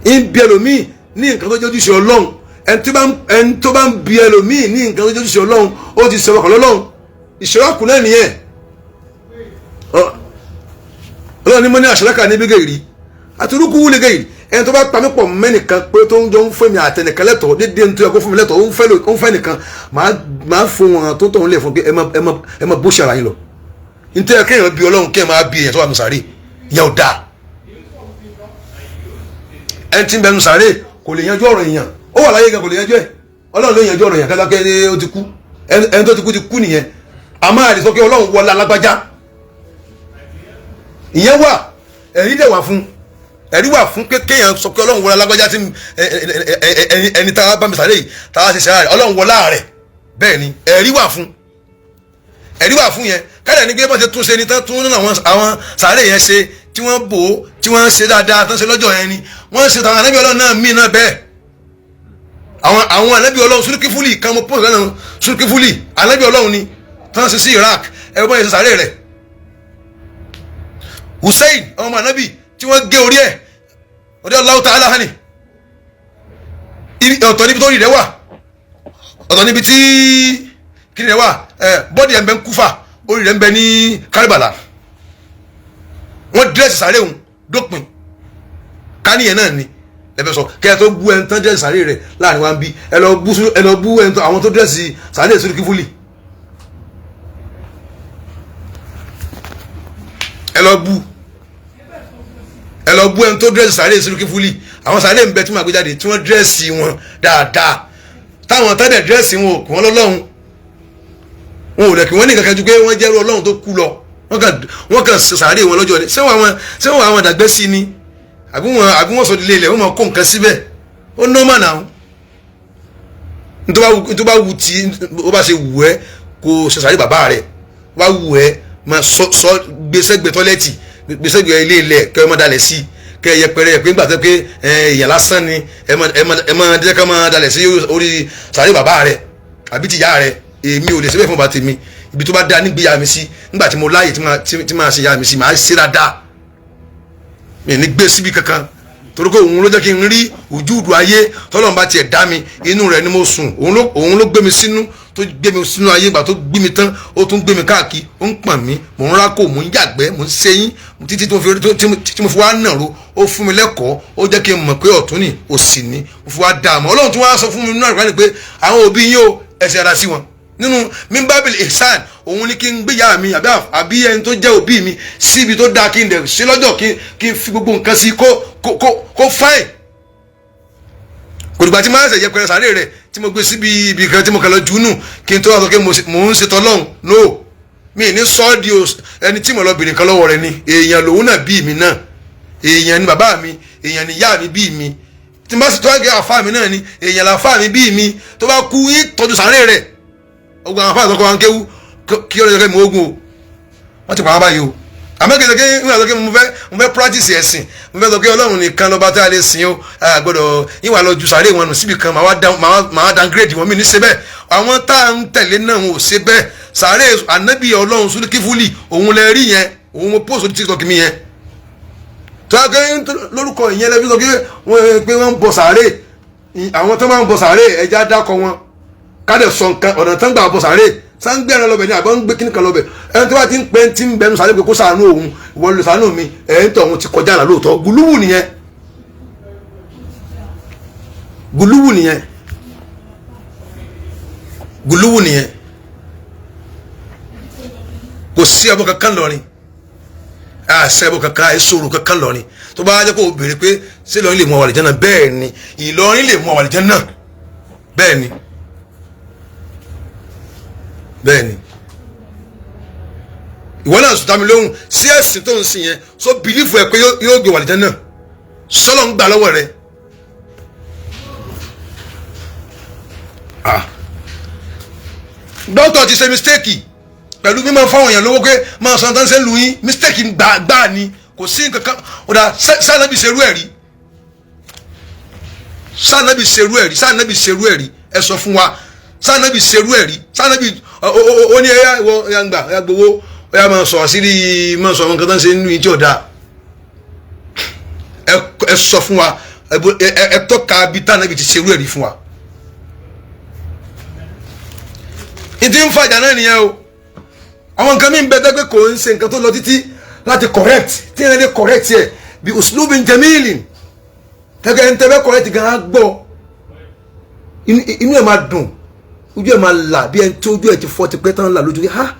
ń bi ẹlòmíì ní nǹkan tó jẹ́ ojúṣe Ọlọ́run. Ẹni tó bá ń bi ẹlòmíì ní nǹkan tó jẹ́ ojúṣe Ọlọ́run, ó ti ṣe ọkọ̀ lọ́lọ́run. Ìṣòro kù náà nìyẹn. Ọlọ́run ní mo ní àṣàlákà níbi gèrè àtúrúkú wúlé gèrè. Ẹni tó bá pa mí pọ̀ mẹ́nìkan pé tó ń jọ ń fún mi àtẹnìkan lẹ́tọ̀ọ́ dédé ní tó yẹ kó fún mi lẹ́tọ̀ọ́, ó ń fẹ́ nìkan, máa fún wọn tó tọ̀hún lẹ̀ fún pé ẹ má bó ṣe ara yín lọ. Nítorí kéèyàn bí Ọlọ́run kéèyàn máa bí èèyàn tó wà nù sàárè ìyẹn ò dáa. Ẹni tí ń bẹ nù sàárè kò lè yanjú ọ̀rọ̀ èèyàn, ó wà láyé gan kò lè yanjú ẹ̀. Ọlọ́run ló yanjú ọ̀rọ̀ èèyàn kẹ́kẹ́ kẹ́ ó ti kú, ẹni tó ti kú ti kú nìyẹn. Àmọ́ àlè sọ pé Ọlọ́run wọlé alágbájá, ìyẹn wà, ẹ̀rí dẹ̀ wà fún, ẹ̀rí wà fún pé kéèyàn sọ pé Ọlọ́run wọlé alágbájá tí ẹni tá a bá mi sàárè yìí tá a ṣe sàárè Ọlọ́run wọlá rẹ̀. Bẹ́ẹ̀ ni ẹ̀rí wà fún, ẹ̀rí wà fún yẹn. Káyọ̀ ní pé bọ́n ṣe tún ṣe ni tán tún nínú àwọn sàárè yẹn ṣe tí wọ́n bò ó tí wọ́n ṣe dáadáa tán ṣe lọ́jọ́ yẹn ni wọ́n ṣe tàwọn ànábì Ọlọ́run náà míì náà bẹ́ẹ̀. Àwọn ànábì Ọlọ́run Sulukifuli kan mo pọ́n lẹ́nu Sulukifuli ànábì Ọlọ́run ni tán ṣe sí Iraq, ẹ bọ́n yẹn ṣe sàárè rẹ̀. Hussein ọmọ ànábì tí wọ́n gé orí ẹ̀ ọdẹ Allahu ta'ala hani, ọ̀tọ̀ níbi tó rí rẹ̀ wà, ọ̀tọ̀ níbi tí kí ni rẹ̀ wà, bọ́dì ẹ̀ ń bẹ ń Kúfà, orí rẹ̀ ń bẹ ní Kárìbàlà. Wọ́n dírẹ́sì sàárè òun dópin káníyẹn náà ni lẹ́fẹ̀ẹ́ sọ kí ẹ tó bú ẹni tán dírẹ́sì sàárè rẹ̀ láàrin wa ń bí ẹ lọ bú ẹni àwọn tó dírẹ́sì sàárè Sulukifuli, ẹ lọ bú ẹni tó dírẹ́sì sàárè Sulukifuli. Àwọn sàárè ń bẹ tí wọ́n gbé jáde tí wọ́n dírẹ́sì wọn dáadáa, táwọn tán dẹ̀ dírẹ́sì wọn ò kí wọ́n lọ́lọ́run, wọn ò lẹ̀ kí wọ́n ní kankan ju pé wọ́n jẹ́rú Ọlọ́run tó kú lọ. Wọ́n kàn sàárè wọn lọ́jọ́ ni. Ṣé wọ́n àwọn dàgbẹ́ sí ni àbí wọ́n sọ ilé ilẹ̀ wọ́n máa kó nǹkan síbẹ̀? Ó nọ́mà náà. Nítorí bá wù tí ó bá ṣe wù ẹ́ kó ṣe sàárè bàbá rẹ̀, bá wù ẹ́ máa sọ gbèsègbè tọ́lẹ́tì, gbèsègbè ilé ilẹ̀ kẹ́ ẹ má dalẹ̀ sí, kẹ́ ẹ yẹpẹrẹ ẹ pé nígbà tó pé èèyàn lásán ni ẹ má jẹ́ ká má dalẹ̀ sí orí sàárè bàbá rẹ̀ àbí tìyá rẹ̀. Èmi ò lè ṣe bẹ́ẹ̀ fún bàbá tèmi. Ibi tó bá dáa nígbé ya mi sí nígbà tí mo láàyè tí máa ṣe ya mi sí máa ṣe dáadáa, mi ní gbé síbi kankan torí pé òun ló jẹ́ kí n rí ojúùdù ayé. Tọ́lọ́run bá tiẹ̀ dá mi, inú rẹ̀ ni mo sùn, òun ló gbé mi sínú, tó gbé mi sínú ayé. Ìgbà tó gbé mi tán ó tún gbé mi káàkiri, ó ń pọ̀n mi, mò ń rákò, mò ń yàgbẹ́, mò ń ṣẹ́yìn títí tí mo fi wá nàró. Ó fún mi lẹ́kọ̀ọ́, ó jẹ́ kí n mọ̀ pé ọ̀tún ni òsì ni, mo fi wá dá a mọ̀. Ọlọ́run tún wá sọ fún mi nínú àgbáyé pé àwọn òbí yín o, ẹ ṣe ara sí wọn. Nínú mímbábìlì ihsan òun ni kí n gbé ìyá mi àbí ẹni tó jẹ́ òbí mi síbi tó dáa, kí n dẹ̀ ṣe lọ́jọ́, kí n fi gbogbo nǹkan sí kó fáìn. Kò dìgbà tí máa ń ṣe yẹpẹrẹ sàárè rẹ̀ tí mo gbé síbi ibi kan tí mo kàn lọ jù nù kí n tó wá sọ pé mò ń ṣe tọ́lọ́hún. No, mi ní sọ́ di ẹni tí mo lọ bèrè nǹkan lọ́wọ́ rẹ̀ ni. Èèyàn lòun náà bí mi náà, èèyàn ni bàbá mi, èèyàn ni ìyá mi bí mi. Tí n bá sì tó àgẹ́ àfa mi náà ni, èèyàn làfa mi bí mi. Tó bá kú ìtọ́jú sàárè rẹ̀. Ogun àwọn afáàtọ́ kọ́ wa ń kéwú kí ọlọ́jọ́ kẹ́ mi ogun o, wọ́n ti pa wá báyìí o. Àmọ́ kí n sọ pé ń sọ pé mo fẹ́ practice ẹ̀sìn, mo fẹ́ sọ pé Ọlọ́run nìkan lọ́ba tá a lè sìn o, gbọ́dọ̀ ìwà lọ ju sàárè wọn nù síbi kan, màá downgrade wọn, mi ní ṣe bẹ́ẹ̀. Àwọn tá à ń tẹ̀lé náà wọn ò ṣe bẹ́ẹ̀. Sàárè ànábì Ọlọ́run Sulukifuli òun lẹ rí yẹn, òun mo post orí TikTok mi yẹn. Tó yà pé lórúkọ ìyẹn lẹ́bí sọ pé wọ́n ń bọ sàárè, àwọn tó máa ń bọ sàárè ẹja dákọ wọn kádẹ sọ nǹkan ọ̀nà tán gbà bọ̀ sàárè sáńgbé ẹran lọ́bẹ̀ ni àbọ̀ ń gbé kíní kan lọ́bẹ̀. Ẹni tó bá ti ń pẹ́ tí ń bẹnu sàárè pé kó ṣàánú òun, ìwọ ló ṣàánú mi, ẹ̀ ń tọ̀ òun ti kọjá àlà lóòótọ́. Gùlúwù nìyẹn, gùlúwù nìyẹn, gùlúwù nìyẹn. Kò sí ẹbọ kankan lọrin, àṣẹ ẹbọ kankan, àìsòrò kankan lọrin. Tó bá jẹ́ kó o béèrè pé ṣé Ìlọrin lè mú àwọn àlìjánnà, bẹ́ẹ̀ ni Ìlọrin lè mú àwọn àlìjánnà, bẹ́ẹ̀ ni, bẹ́ẹ̀ ni. Ìwọ náà sọ tami lóhùn sí ẹ̀sìn tó ń sìn yẹn, so bìlífù ẹ pé yóò gbé wàlìjẹ́ náà, sọlọ ń gbà lọ́wọ́ rẹ. Dókítà ti ṣe mistake pẹ̀lú mímọ fáwọn èèyàn lówó pé máa san tán ṣe ń lu yín, mistake gbà ni, kò sí nǹkan kan. Ọ̀dà sànàbì ṣerú ẹ̀ rí, sànàbì ṣerú ẹ̀ rí, sànàbì ṣerú ẹ̀ rí, ẹ sọ fún wa sànàbì ṣerú ẹ̀ rí. Sànàbì ó ní ẹyà ìwọ ẹyà ń gbà ẹyà gbowó ẹyà máa sọ àṣírí, máa sọ àwọn nǹkan tó ń ṣe nínú ìjọ ọ̀dà. Ẹ sọ fún wa, ẹ tọ́ka bí tànàbì ti ṣerú ẹ̀ rí fún wa. Ìdí ń fàjà náà nìyẹn o. Àwọn nǹkan mi ń bẹ dẹ́gbẹ́ kò ń ṣe nǹkan tó lọ títí láti correct, tí ẹni lè correct yẹ bí uslubin jamilin, tẹ́gẹ́ ń tẹ́fẹ́ correct gan á gbọ́, inú ẹ̀ máa dùn, ojú ẹ̀ máa là bí ẹni tí ojú ẹ̀ ti fọ́ ti pẹ́ tán là lójú ha.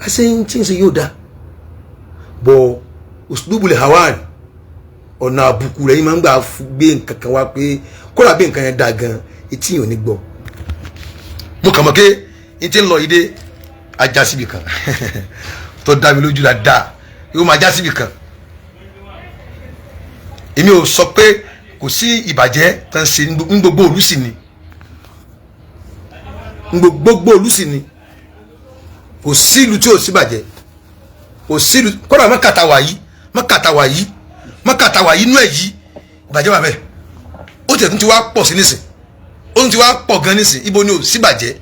Àṣẹ ń tí ń ṣe yóò dáa bọ̀ uslubul hawan, ọ̀nà àbùkù rẹ̀ yìí máa ń gbà gbé nǹkan kan wá pé kódà bí nǹkan yẹn dáa gan, etí yìí ò ní gbọ́. Mo kàn mọ̀ pé n ti ń lọ yìí dé ajá síbi kan tó dá mi lójú dáadáa, yóò máa já síbi kan. Èmi ò sọ pé kò sí ìbàjẹ́ tó ń ṣe ní gbogbo òlú sì ni, ní gbogbo òlú sì ni, kò sí ìlú tí ò sí bàjẹ́, kò sí ìlú. Kódà mọ́kàtà wà yìí, mọ́kàtà wà yìí, mọ́kàtà wà yìí, inú ẹ̀ yìí ìbàjẹ́ wà bẹ́ẹ̀. Ó tẹ̀ tún ti wá pọ̀ sí nísìn, ó tún ti wá pọ̀ gan nísìn. Ibo ni ò sí bàjẹ́?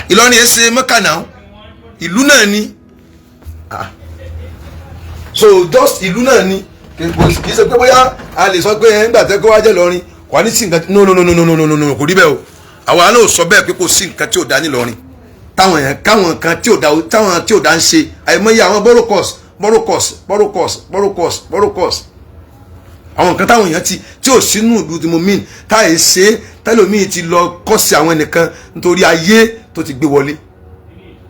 Ìlọrin ẹ̀ ṣe Mọ́kà náà, ìlú náà ni. So just ìlú náà ni, kì í ṣe pé bóyá a lè sọ pé ẹ̀ ń gbà tẹ́ kó wá jẹ́ lọrin kò wá ní sí nǹkan. No, no, no, no, no, no, no, no, kò rí bẹ́ẹ̀ o. Àwa náà sọ bẹ́ẹ̀ pé kò sí nǹkan tí ò dá nílọrin, táwọn èèyàn káwọn kan tí ò dá, táwọn tí ò dá ń ṣe. Àìmọye àwọn borokos, borokos, borokos, borokos, borokos, àwọn nǹkan táwọn èèyàn ti tí ò sínú ìlú tí mo mean táyé ṣe, tẹlómiì ti lọ kọ́ sí àwọn ẹnìkan nítorí ayé tó ti gbé wọlé,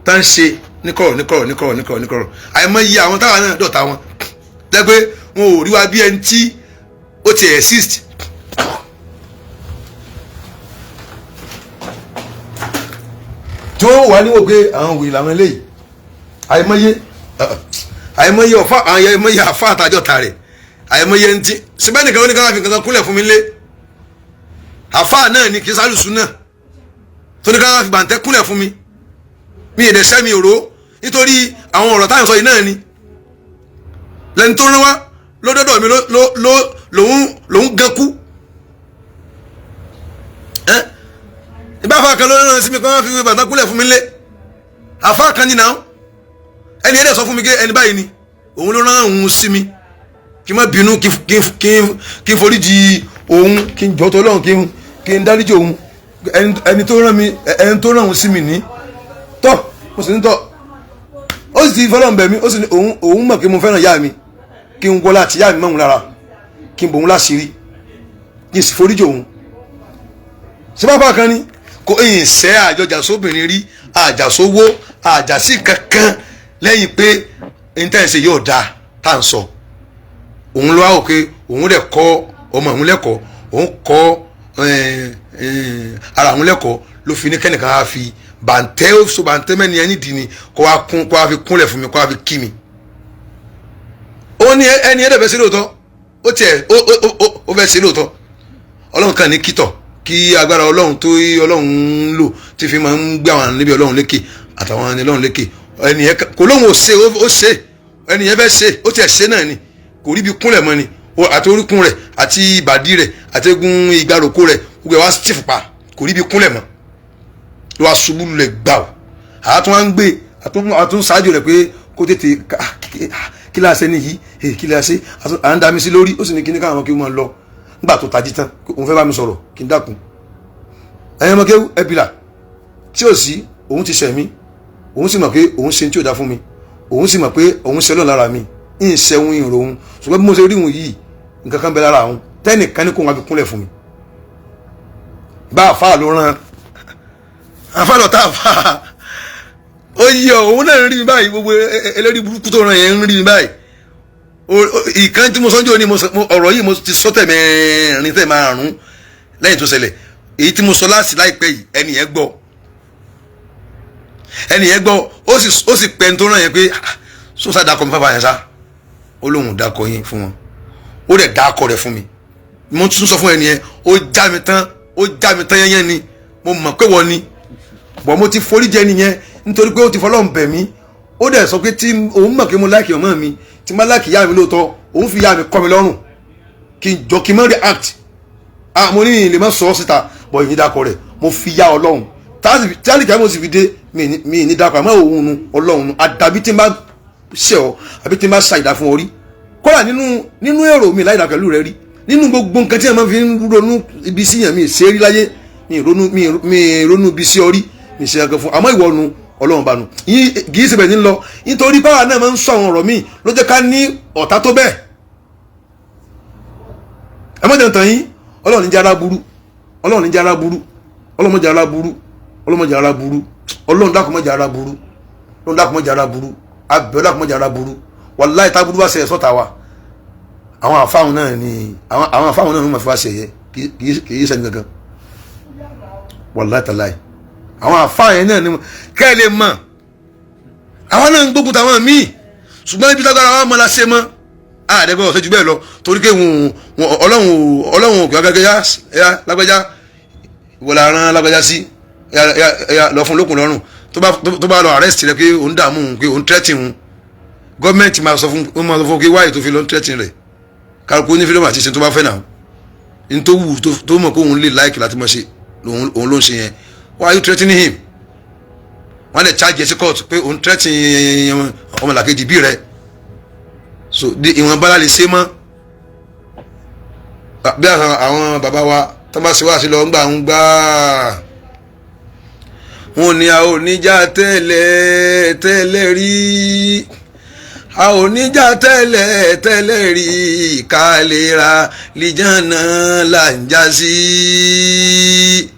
tá ń ṣe níkọ̀rọ̀, níkọ̀rọ̀, níkọ̀rọ̀, níkọ̀rọ̀, níkọ̀rọ̀. Àìmọye àwọn táwọn náà dọ̀tá wọn tẹ́ pé wọn ò rí wa bí ẹni tí ó ti exist. Tí wọ́n wà níwò pé àwọn wèrè làwọn eléyìí. Àìmọye, àìmọye ọ̀fà, àìmọye àfa àtàjọ ta rẹ̀, àìmọye ntí síbẹ̀ nìkan ó ní ká fi nǹkan kúnlẹ̀ fún mi lé. Àfa náà ni kì í sálùsù náà tó ní ká fi bàǹtẹ́ kúnlẹ̀ fún mi. Mi èdè sẹ́mi òró nítorí àwọn ọ̀rọ̀ táyọ̀ sọ yìí náà ni lẹ́ni tó rán wá lódọ́dọ̀ mi ló lòun gan kú. Ẹ́ ìbá afa kan ló rán sí mi kí wọ́n fi bàtà kúnlẹ̀ fún mi lé. Afa kan ní náà, ẹni ẹ̀dẹ̀ sọ fún mi pé ẹni báyìí ni òun ló rán òun sí mi, kí n má bínú, kí n foríjì òun, kí n jọ́ tó lọ́hùn, kí n dáríjì òun. Ẹni tó rán mi, ẹni tó rán òun sí mi ní tọ́, mo sì ní tọ́, ó sì ti fọlọ́n bẹ̀ mí. Ó sì ní òun mọ̀ pé mo fẹ́ràn ìyá mi, kí n wọlé àti ìyá mi mọ̀ òun lára, kí n bò òun láṣìírí, kí n sì foríjì òun. Ṣé bá kan ni kò ẹ̀yìn sẹ́ àjọjà sóbìnrin rí, àjàsówó, àjàsí kankan, lẹ́yìn pé intanẹ̀sì yóò dáa tá à ń sọ. Òun ló wá wò pé òun rẹ̀ kọ́ ọmọ òun lẹ́kọ̀ọ́, òun kọ́ ara òun lẹ́kọ̀ọ́, ló fi ní kẹ́nìkan á fi bàǹtẹ́, ó so bàǹtẹ́ mẹ́ni ẹni dì ní kó wá kún, kó wá fi kúnlẹ̀ fún mi, kó wá fi kí mi. Ó ní ẹni ẹ̀dẹ̀ fẹ́ sí lóòótọ́, ó tiẹ̀ ó fẹ́ sí lóòótọ́. Ọlọ́run kan ní kítọ̀ kí agbára Ọlọ́run tó Ọlọ́run ń lò tí fi máa ń gbé àwọn níbi Ọlọ́run lékè àtàwọn ẹni Ọlọ́run lékè. Ẹni yẹn kò lóhùn ò ṣe, ó ṣe, ẹni yẹn fẹ́ ṣe, ó tiẹ̀ ṣe náà ni kò rí ibi kúnlẹ̀ mọ́ ni, àti orúnkún rẹ̀ àti ìbàdí rẹ̀ àti egun ìgbàròkó rẹ̀ gbogbo ẹ̀ wá stiff pa, kò rí ibi kúnlẹ̀ mọ́, ló wá ṣubú lulẹ̀ gbà ó. Àtún wá ń gbé, àtún ṣáájú rẹ̀ pé kó tètè kí la ṣe nìyí, kí la ṣe, à ń dami sí lórí. Ó sì ní kíní káwọn kí wọ́n lọ nígbà tó tají tán, òun fẹ́ bá mi sọ̀rọ̀, kí n dákun ẹ̀yin ọmọ kéwú ẹ̀bìlà tí ò sí. Òun ti ṣẹ̀ mí, òun sì mọ̀ pé òun ṣe tí ò dá fún mi, òun sì mọ̀ pé òun ṣe lọ́n lára mi, ń ṣẹ̀hun ìrò òun. Ṣùgbọ́n bí mo ṣe rí òun yìí, nǹkan kan bẹ lára òun tẹ́nìkan ní kó wọn fi kúnlẹ̀ fún mi. Bá àfa ló rán àfa lọ́tà àfa ó yí ọ, òun náà ń rí mi báyìí. Gbogbo ẹlẹ́rìí burúkú tó ràn yẹn ń rí mi báyìí. Ìkan tí mo sọ́njú ní ọ̀rọ̀ yìí, mo ti sọ tẹ̀mẹ́rin tẹ̀ márùn-ún lẹ́yìn tó ṣẹlẹ̀. Èyí tí mo sọ láti láìpẹ́ yìí, ẹni yẹn gbọ́, ẹni yẹn gbọ́, ó sì pẹ́ ní tó ràn yẹn pé sọ́sà dákọ̀ mi fáfá yẹn sá. Ó lóun dákọ̀ yín fún wọn, ó dẹ̀ dákọ̀ rẹ̀ fún mi. Mo tún sọ fún ẹni yẹn, ó já mi tán, ó já mi tán yẹn ni mo mọ̀ pé wọ́n ni bọ̀. Mo ti forí jẹ nìyẹn nítorí pé ó ti fọlọ́run bẹ̀ mí. Ó dẹ̀ sọ pé tí òun mọ̀ pé mo láìkì ọmọ mi, tí má láìkì ìyá mi lóòótọ́, òun fi ìyá mi kọ́ mi lọ́rùn, kí n jọ kí n má react. Ah, mo ní ìlè má sọ ọ́ síta bọ̀, ìyìn dákọ̀ rẹ̀ mo fi yá Ọlọ́run táàlì kí mo sì fi dé mi ní dákọ̀ àmọ́ òun nu Ọlọ́run nu. Àdàbí tí n bá ṣẹ̀ ọ́ àbí tí n bá ṣàìdá fún ọ rí, kódà nínú èrò mi láìdá pẹ̀lú rẹ rí, nínú gbogbo nǹkan tí ẹ máa fi ń ronú ibi síyàn mi ṣe rí láyé, mi ronú ibi sí ọ rí, mi ṣe kankan fún. Àmọ́ ìwọ nu Ọlọ́run bá nu kì í ṣe ní lọ, nítorí báwa náà máa ń sọ àwọn ọ̀rọ̀ míì ló jẹ́ ká ní ọ̀tá tó bẹ́ẹ̀. Ẹ má jẹ́ tàn yín, Ọlọ́run ní jẹ́ ara burú, Ọlọ́run ní jẹ́ ara burú, Ọlọ́run má jẹ́ ara burú, Ọlọ́run má jẹ́ ara burú, Ọlọ́run dákun má jẹ́ ara burú. Lóun dákun mọ́jà ara burú, abẹ́ dákun mọ́jà ara burú. Wàláì táburú bá ṣẹlẹ̀ sọ́ta wa, àwọn àfáwọn náà ni àwọn àfáwọn náà ni wọ́n fi wá ṣe yẹ, kì í ṣẹni gangan. Wàláì tàláì àwọn àfáwọn náà ni kẹ́ ẹ lè mọ̀ àwọn náà ń gbógun tàwọn míì, ṣùgbọ́n ibi tágbára wa mọ́ la ṣe mọ́ àdẹ́gbẹ́ ọ̀sẹ̀ jù bẹ́ẹ̀ lọ, torí pé ọlọ́run òkè ọ̀gẹ́gẹ́ yá lágbájá ìwọ̀lá rán lágbájá sí lọ fún lókun lọ́rùn. Tó bá lọ arrest rẹ pé òun dààmú òun, pé òun threaten òun, gọ́ọ̀mẹ̀ntì máa sọ fún ó máa sọ fún pé wáyé tó fi lọ ń threaten rẹ̀. Kálukú ní freedom àti ṣe tó bá fẹ́ náà, ní tó wù tó mọ̀ pé òun lè like láti máa ṣe òun ló ń ṣe yẹn. Why are you threatening him? Wọ́n lè charge ẹ sí court pé òun threaten ọmọlàkejì bí rẹ̀. So ìwọ̀n bá lè ṣe mọ́ bí àwọn bàbá wa tó bá ṣe wá sí lọ ń gbà ń gbà wọn ni a ò níjà tẹ́lẹ̀ tẹ́lẹ̀ rí, a ò níjà tẹ́lẹ̀ tẹ́lẹ̀ rí, ká lè ra lìjànà là ń já sí.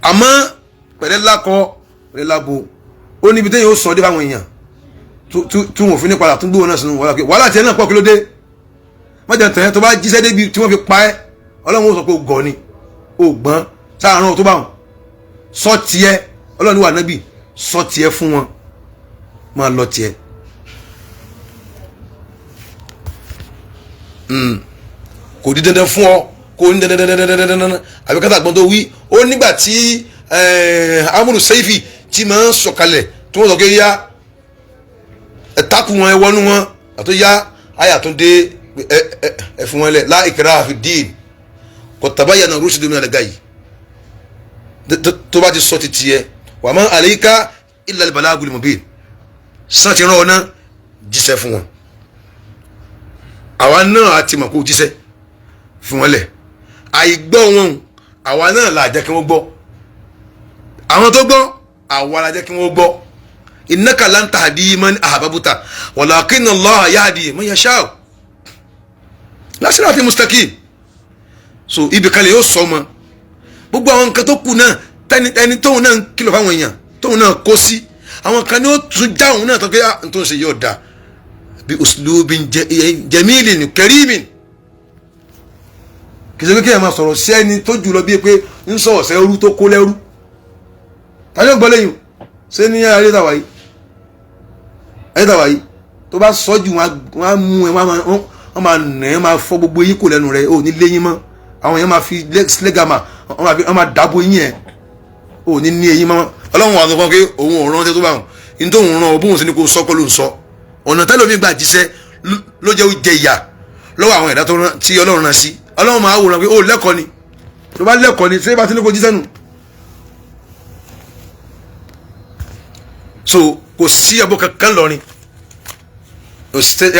Àmọ́ pẹ̀lẹ́ lákọ pẹ̀lẹ́ lábo, ó níbi téèyàn ó sọ dé fáwọn èèyàn tí wọn ò fi ní padà tún gbé wọn náà sínú wàhálà. Wàhálà tiẹ̀ náà pọ̀, kí ló dé? Mọ̀jà tẹ̀yẹ́ tó bá jíṣẹ́ débi tí wọ́n fi pa ẹ́, Ọlọ́run ó sọ pé o gọ̀ ni, o gbọ́n sáàrùn tó bá wọn sọ tiẹ̀. Ọlọ́run wà nábì sọ tiẹ̀ fún wọn, máa lọ tiẹ̀. Kò di dandan fún ọ, kò ní dandandandandandandan àbí kátà gbọ́n tó wí. Ó nígbà tí amúlù sẹ́fì tí máa ń sọ̀kalẹ̀ tí wọ́n sọ pé yá ẹ takùn wọn, ẹ wọnú wọn, àtó yá àyà tó dé ẹ fún wọn lẹ, la ikraha fi din qad tabayyana rushdu minal gayy. Tó bá ti sọ ti tiẹ̀, wa ma alayka illa al-balagul mubin, sàn ti rán ọ náà jíṣẹ́ fún wọn. Àwa náà a ti mọ̀ kó jíṣẹ́ fún wọn lẹ̀, àìgbọ́ wọn àwa náà là jẹ́ kí wọ́n gbọ́. Àwọn tó gbọ́ àwa la jẹ́ kí wọ́n gbọ́. Innaka lan tahdi man ahbabta walakinna Allaha yahdi man yasha'u la sirati mustaqim. So ibi kan lè yóò sọ ọmọ gbogbo àwọn nǹkan tó kù náà, ẹni tóun náà ń kìlọ̀ fáwọn èèyàn tóun náà kó sí àwọn kan ní ó tún já òun náà tó pé n tó ń ṣe yóò dáa, bí uslubin jamilin karimin. Kì í ṣe pé kéèyàn máa sọ̀rọ̀ sí ẹni tó jù lọ bíi pé ń sọ̀rọ̀ sẹ́rú tó kó lẹ́rú tàbí ọgbọ́n lẹ́yìn ṣé ní ayé tàwa yìí, ayé tàwa yìí tó bá sọ jù wọn á mú ẹ, wọn máa nà ẹ, máa fọ́ gbogbo eyín kò lẹ́nu rẹ, ò ní léyìn mọ́. Àwọn èèyàn máa fi lẹ́gàmà, wọn máa dàbò eyín ẹ, ò ní ní eyín mọ́. Ọlọ́run wà sọ fún ọ pé òun ò rántí tó bá wọn ní tó ń rán ọ, bóun sì ni kò sọ kó ló ń sọ. Ọ̀nà tẹ́lómi gbà jíṣẹ́ ló jẹ́ ó jẹ ìyà lọ́wọ́ àwọn ẹ̀dá tí Ọlọ́run rán sí. Ọlọ́run máa wòran pé ó lẹ́kọ̀ọ́ ni, tó bá lẹ́kọ̀ọ́ ni ṣé bá ti ní kó jíṣẹ́ nù. So kò sí ẹbọ kankan lọrin,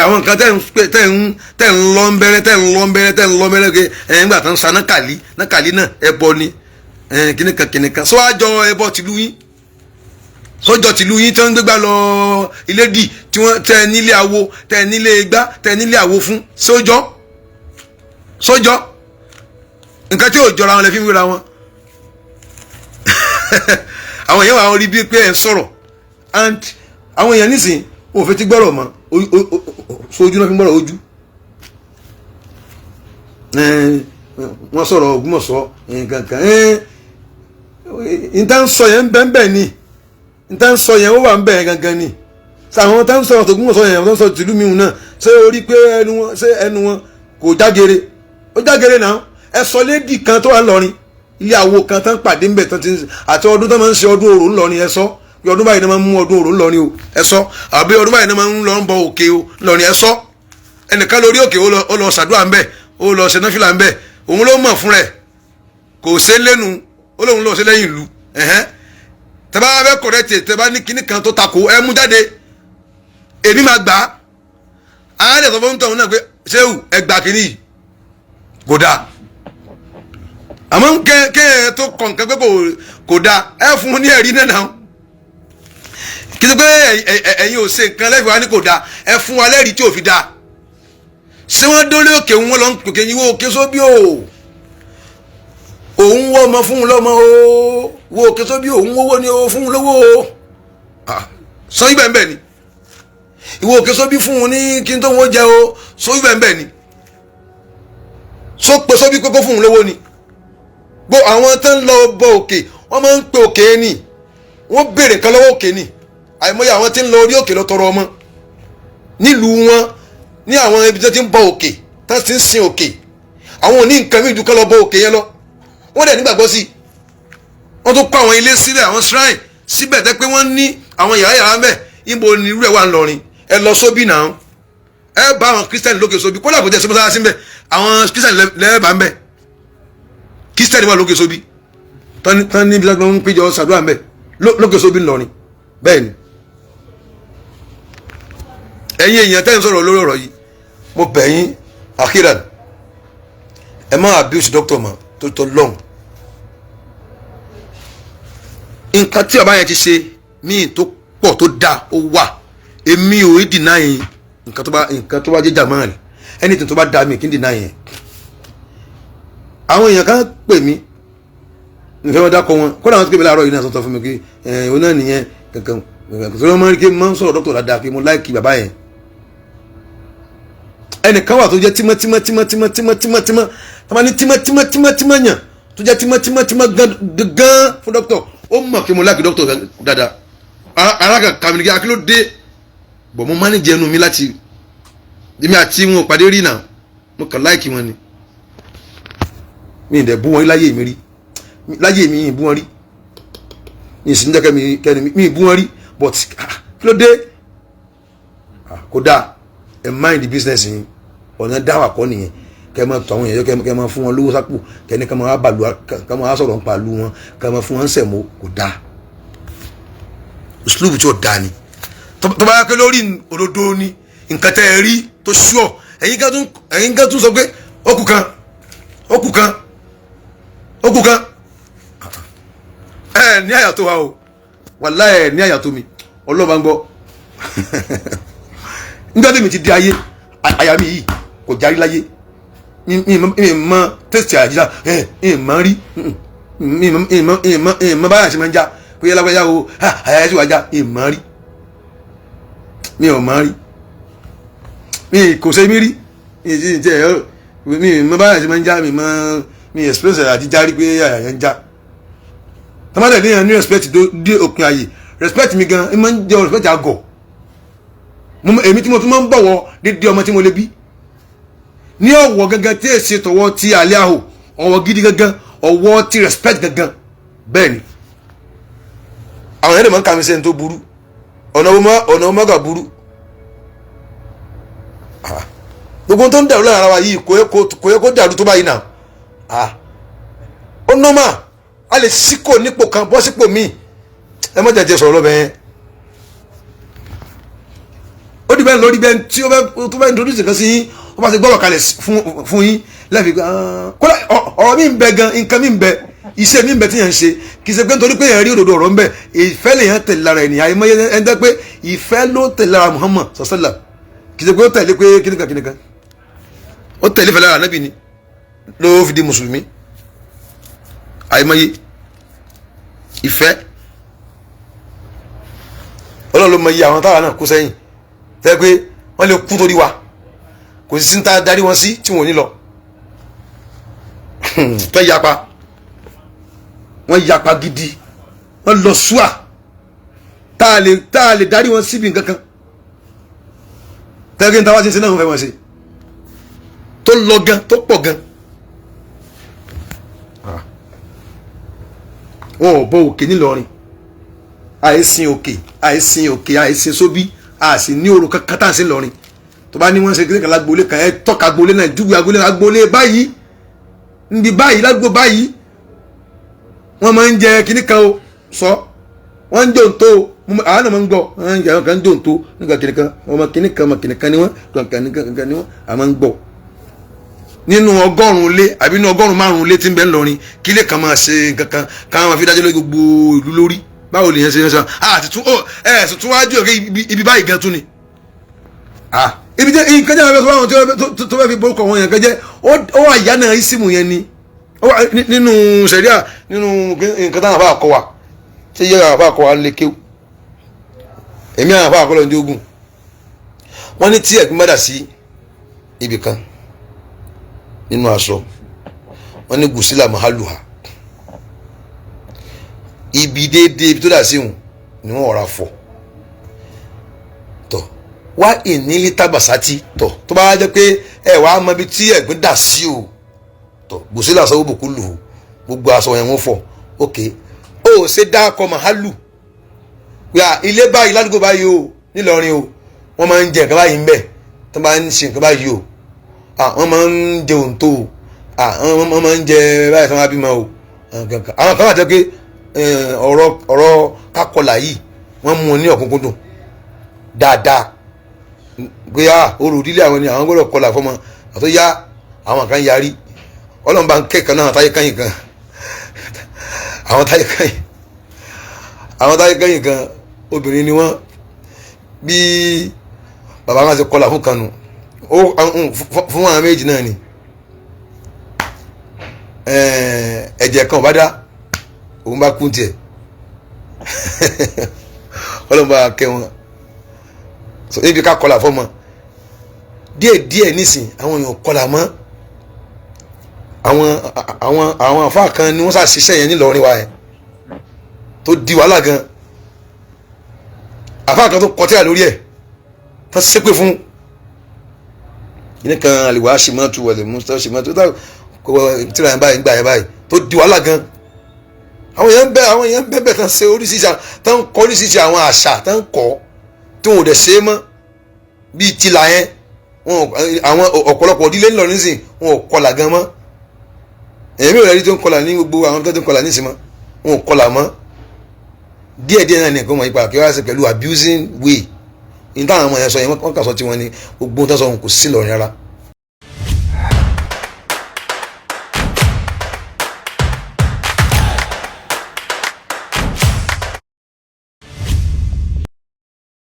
àwọn nǹkan tẹ́ ń lọ ń bẹ́rẹ́ tẹ́ ń lọ ń bẹ́rẹ́ tẹ́ ń lọ ń bẹ́rẹ́ pé ẹ̀ ń gbà tán sa nákàlí nákàlí náà ẹbọ ni kìnìkan kìnìkan sọ àjọ ẹbọ tìlú yín, sọjọ tìlú yín tí wọ́n ń gbégbá lọ ilé dì tí wọ́n tẹ nílé awo tẹ nílé igbá tẹ nílé àwo fún sójọ sójọ nǹkan tí ò jọra wọn lè fi ń wéra wọn. Àwọn èèyàn wà rí bíi pé ẹ̀ ń sọ̀rọ̀ and àwọn èèyàn nísìn wọn ò fẹ́ ti gbọ́rọ̀ mọ́, sójú náà fi ń gbọ́rọ̀ ojú. Wọ́n sọ̀rọ̀ Ògbómọ̀ṣọ́ nǹkan kan níta ń sọ yẹn ń bẹ́ẹ̀ ni, níta ń sọ yẹn ó wà ń bẹ́ẹ̀ gangan ni. Àwọn tá ń sọ̀rọ̀ tògbómọ̀ṣọ́ yẹn tó ń sọ tìlú mi náà, ṣé o rí pé ẹnu wọn, ṣé ẹnu wọn kò jágere? Ó jágere náà. Ẹ sọ lédì kan tó wà ńlọrin, ilé àwo kan tán pàdé ńbẹ tán ti ń àti ọdún tán máa ń ṣe ọdún orò ńlọrin, ẹ sọ pé ọdún báyìí náà máa ń mú ọdún orò ńlọrin o, ẹ sọ. Àbí ọdún báyìí náà máa ń lọ ń bọ òkè o ńlọrin, ẹ sọ. Ẹnìkan lórí òkè ó lọ ṣàdúrà ńbẹ, ó lọ ṣe náfìlà ńbẹ, òun ló mọ̀ fún rẹ̀, kò ṣe lẹ́nu, ó lóun lọ ṣe lẹ́yìn ìlú. Tẹ́ bá fẹ́ kọ̀rẹ́tì, tẹ́ bá ní kinní kan tó takò, ẹ mú jáde, èmi máa gbà á. Á lè sọ fún tọ̀hún náà pé ṣéwù ẹ gbà kínní yìí kò dáa, àmọ́ kẹ́ ẹ tó kọ̀ nǹkan pé kò dáa, ẹ fún un ní ẹ̀rí náà. Kí ló pé ẹ̀yin ò ṣe nǹkan lẹ́fẹ̀ẹ́ wa ní kò dáa, ẹ fún wa lẹ́rìí tí ò fi dáa. Ṣé wọ́n dólé òkè wọn lọ ń pèké yín wó òkè sóbí o, òun wọ́ ọmọ fún un lọ́mọ o, wo òkè sóbí òun wọ́wọ́ ni o fún un lówó o. Sọ ibẹ̀ ń bẹ̀ ni ìwọ òkè sóbí fún un ní kí n tó wọn jẹ o. Sọ ibẹ̀ ń bẹ̀ ni sọ pé sóbí pé kó fún un lówó ni. Gbọ́ àwọn tó ń lọ bọ òkè, wọ́n máa ń pe òkè ni, wọ́n béèrè nǹkan lọ́wọ́ òkè ni. Àìmọye àwọn tí ń lọ orí òkè lọ tọrọ ọmọ nílùú wọn, ní àwọn ibi tó ti ń bọ òkè, tó ti ń sin òkè. Àwọn ò ní nǹkan mìíràn ju kán lọ bọ òkè yẹn lọ. Wọ́n dẹ̀ nígbàgbọ́ sí i. Wọ́n tún kọ́ àwọn ilé sílẹ̀, àwọn shrine síbẹ̀, tẹ́ pé wọ́n ní àwọn yàrá yàrá mẹ́. Ibo ni irú ẹ̀ wà ńlọrin? Ẹ lọ sóbì náà, ẹ bá àwọn Christian lókè sóbì. Kódà kò jẹ́ sí mọ́sálásí ńbẹ̀, àwọn Christian lẹ́ẹ̀bà ńbẹ̀. Christian wà lókè sóbì tán níbi tí wọ́n ń péjọ ṣàdúrà ńbẹ̀ lókè sóbì ńlọrin. Bẹ́ẹ̀ ni, ẹ̀yin èèyàn tẹ́ ń sọ̀rọ̀ lórí ọ̀rọ̀ yìí, mo bẹ̀ yín, akhiran, ẹ má abuse doctor mọ́ tó tọ́ lọ́hùn. Nǹkan tí bàbá yẹn ti ṣe míì tó pọ̀ tó dáa ó wà. Èmi ò rí deny nǹkan tó bá jẹ́ jàmáà rẹ̀. Anything tó bá dáa, mi kì í deny yẹn. Àwọn èèyàn kan pè mí, nfẹ́ wọn dákọ̀ wọn. Kódà wọn ti pè mí láàárọ̀ yìí náà, sọ̀tọ̀ fún mi pé ẹ̀ ọ̀ náà nìyẹn kankan tó lọ́ mọ́ kí n máa ń sọ̀rọ̀ dọ́kítọ̀ dáadáa, pé mo like bàbá yẹn. Ẹnìkan wà tó jẹ́ tímọ́ tímọ́ tímọ́ tímọ́ tímọ́ tímọ́ tímọ́ tó máa ní tímọ́ tímọ́ tímọ́ tímọ́ yàn, tó jẹ́ tímọ́ tímọ́ tímọ́ gan gan fún dọ́kítọ̀. Ó mọ̀ kí mo like dọ́kítọ̀ dáadáa. Ara kan kàmìnìkì akíló dé bọ̀. Mo máa ń jẹnu mi láti èmi àti wọn ò pàdé rí náà. Mo kàn like wọn ni. Mi ì dẹ̀ bú wọn rí láyé mi, rí láyé mi, ì bú wọn rí. Mi ì sì ń jẹ́ kẹ́mi kẹ́ni mi ì bú wọn rí. But kí ló dé? Kò dáa. Ẹ mind business yín. Ọ̀nà dáwà kọ́ nìyẹn. Kẹ́ máa tọ́ àwọn èèyàn, kẹ́ máa fún wọn lówó sápò, kẹ́ ní kẹ́ máa bàlú, kẹ́ máa sọ̀rọ̀ nípa lu wọn, kẹ́ máa fún wọn sẹ̀mó. Kò dáa. Uslubu tí ò dáa ni. Tó bá yẹ pé lórí òdodo ni nǹkan tẹ́ ẹ rí tó ṣúọ̀, ẹ̀yin kan tún sọ pé ó kù kan, ó kù kan, ó kù kan. Ẹ ní àyà tó wa o, wàláhì, ẹ ní àyà tó mi. Ọlọ́ba ń gbọ́. Nígbà tí mi ti di ayé, àyà mi yìí kò járí láyé. Mi mọ tẹ́sítì àyà ẹ mi mọ rí. Mi mọ báyà ṣe máa ń já pé yálà wáyà o, àyà yẹn sì wá já. Mi mọ rí, mi ò mọ rí, mi kò ṣe mí rí. Mi ti ẹ mi mọ báyà ṣe máa ń já. Mi mọ mi express àti járí pé àyà yẹn ń já. Tọ́mọ́tẹ̀ ní yẹn ní respect dé òpin ayé. Respect mi gan ẹ máa ń jẹ́ respect àgọ̀. Èmi tí mo tún máa ń bọ̀wọ̀ dédé ọmọ tí mo lè bí ní ọ̀wọ̀ gangan, tí èsì tọwọ́ ti àlẹ́ àhò, ọ̀wọ̀ gidi gangan, ọ̀wọ̀ ti respect gangan. Bẹ́ẹ̀ ni àwọn yẹn lè máa ń kà mí sẹ́ni tó burú. Ọ̀nà ọmọ gà burú. Gbogbo tó ń dàrú lára wa yìí, kò yẹ kó dàrú tó báyìí náà. Ó normal, a lè síkò nípò kan bọ́ sípò míì. Ẹ má jẹ́jẹ́ sọ̀rọ̀ lọ́bẹ̀ yẹn. Ó dìbẹ́ lórí bẹ́ẹ̀ tí ó fẹ́ tó fẹ́ introduce nǹkan sí yín, ó bá ti gbọ́rọ̀ kalẹ̀ fún yín lẹ́ẹ̀fi. Kódà ọ̀rọ̀ mi ń bẹ gan, nǹkan mi ń bẹ, iṣẹ́ mi ń bẹ tí yẹn ń ṣe. Kì í ṣe pé nítorí pé yẹn rí òdodo ọ̀rọ̀ ń bẹ, ìfẹ́ lè yẹn tẹ̀lé lára ènìyàn. Àìmọye ẹni tẹ́ pé ìfẹ́ ló tẹ̀lé lára Muhammad sọ́sẹ́là. Kì í ṣe pé ó tẹ̀lé pé kíníkan kíníkan, ó tẹ̀lé fẹ́ lára Ànábì ni ló fi di mùsùlùmí. Àìmọye ìfẹ́. Ọlọ́run ló mọ iye àwọn táwa náà kó sẹ́yìn tẹ́ pé wọ́n lè kú torí wa. Kò sí sí ta darí wọn sí tí wọn ò ní lọ. Tó yapa, wọ́n yapa gidi, wọ́n lọ ṣúà tá a lè darí wọn síbi nǹkan kan. Tẹ́gbẹ́ ní táwa ṣe ń ṣe náà, wọ́n fẹ́ wọn ṣe tó lọ gan, tó pọ̀ gan. Wọn ò bọ òkè nílọrin. Àìsìn òkè, àìsìn òkè, àìsìn sóbí, àìsìn ní orò kankan tá à ń sìn lọrin. Tó bá ní wọ́n ṣe kíníkan lágboolé kan, ẹ tọ́ka agboolé náà, júwe agboolé náà. Agboolé báyìí, níbi báyìí, ládùúgbò báyìí, wọ́n máa ń jẹ kíníkan o. Sọ wọ́n ń jò ń tó o. Àwọn náà máa ń gbọ́ wọ́n ń jẹ àwọn kan ń jò ń tó nígbà kíníkan, ọmọ kíníkan, ọmọ kíníkan ni wọ́n, kankan kan ni wọ́n. Àwọn máa ń gbọ́ nínú 100 ilé àbí nínú 95 ilé tí ń bẹ ńlọrin, kí ilé kan máa ṣe nǹkan kan, káwọn máa fi dájọ́ lórí gbogbo ìlú lórí. Báwo lè yẹn ṣe yẹn sọ àti tún ó ẹ sì tún wájú òkè ibi báyìí gan tún ni ibi jẹ́ nǹkan jẹ́ àwọn àwọn tí tó fẹ́ fi borúkọ wọn yẹn kan jẹ́. Ó wà yá náà ìsìmù yẹn ni. Ó wà nínú sẹ̀ríà, nínú nǹkan táwọn àbá kọ wa, tí yẹ àbá kọ wa lè kéwù. Èmi àwọn àfáà kọ́lọ́ ní ogun. Wọ́n ní tí ẹ̀gbin bá dà sí ibì kan nínú aṣọ, wọ́n ní gùsílà mahaluha, ibi déédéé ibi tó dà sí òun ni wọ́n ọ̀rá fọ̀. Tọ̀ wá ìnílí tábàsátì tọ̀, tó bá jẹ́ pé ẹ wàá mọ ibi tí ẹ̀gbin dà sí o, tọ̀ gùsílà sọ bùkún lù ú, gbogbo aṣọ yẹn wọ́n fọ̀. Ok, ó ṣe dákọ̀ mahalu ya ilé báyìí ládùúgbò báyìí o, nílọrin o, wọ́n máa ń jẹ nǹkan báyìí ń bẹ̀, tó bá ń ṣe nǹkan báyìí o, wọ́n máa ń jẹ òǹtó o, wọ́n máa ń jẹ báyìí tó máa bímọ o. Àwọn kan wà tó pé ọ̀rọ̀ kákọlà yìí wọ́n mú un ní ọ̀kúnkúndùn dáadáa pé orò ìdílé àwọn ni àwọn gbọ́dọ̀ kọlà fọmọ. Àtó yá àwọn kan yarí, Ọlọ́run bá ń kẹ́kọ̀ọ́ náà táyé kányìn kan, àwọn táyé kányìn, àwọn táyé kányìn kan, obìnrin ni wọ́n. Bí bàbá wọn ṣe kọlà fún kanu fún àwọn méjì náà ni ẹ̀jẹ̀ kan ò bá dá, òun bá kún tiẹ̀. Ọlọ́run bá kẹ́ wọn. So ibi ká kọlà fọmọ díẹ̀ díẹ̀ nísìn, àwọn èèyàn kọlà mọ́. Àwọn àfáà kan ni wọ́n ṣàṣiṣẹ́ yẹn nílọrin wa yẹn tó di wàhálà gan. Àfáà kan tó kọtíra lórí ẹ̀ tó ṣépè fún yìí kan, àlìwá ṣìmọ́tò wọlé mùsùlùmí ṣìmọ́tò tó tíra yẹn báyìí gbà yẹn báyìí tó di wàhálà gan. Àwọn èèyàn bẹ, àwọn èèyàn bẹ bẹ tán ṣe oríṣiríṣi, tán kọ oríṣiríṣi àwọn àṣà tán kọ tí wọn ò dẹ̀ ṣe é mọ́ bíi tìlà yẹn. Wọn àwọn ọ̀pọ̀lọpọ̀ ìdílé ńlọ nísìn, wọn ò kọlà gan mọ́. Èmi ò rẹ́rí tó ń kọlà ní gbogbo àwọn tó ń kọlà nísìn mọ́, wọn ò kọlà mọ́. Díẹ̀díẹ̀ náà nìkan mọ̀ ipa kí wọ́n á ṣe pẹ̀lú abusing way ní táwọn ọmọ yẹn sọ yẹn. Wọ́n kà sọ tiwọn ni gbogbo tó sọ wọn kò sí lọ́rin rárá.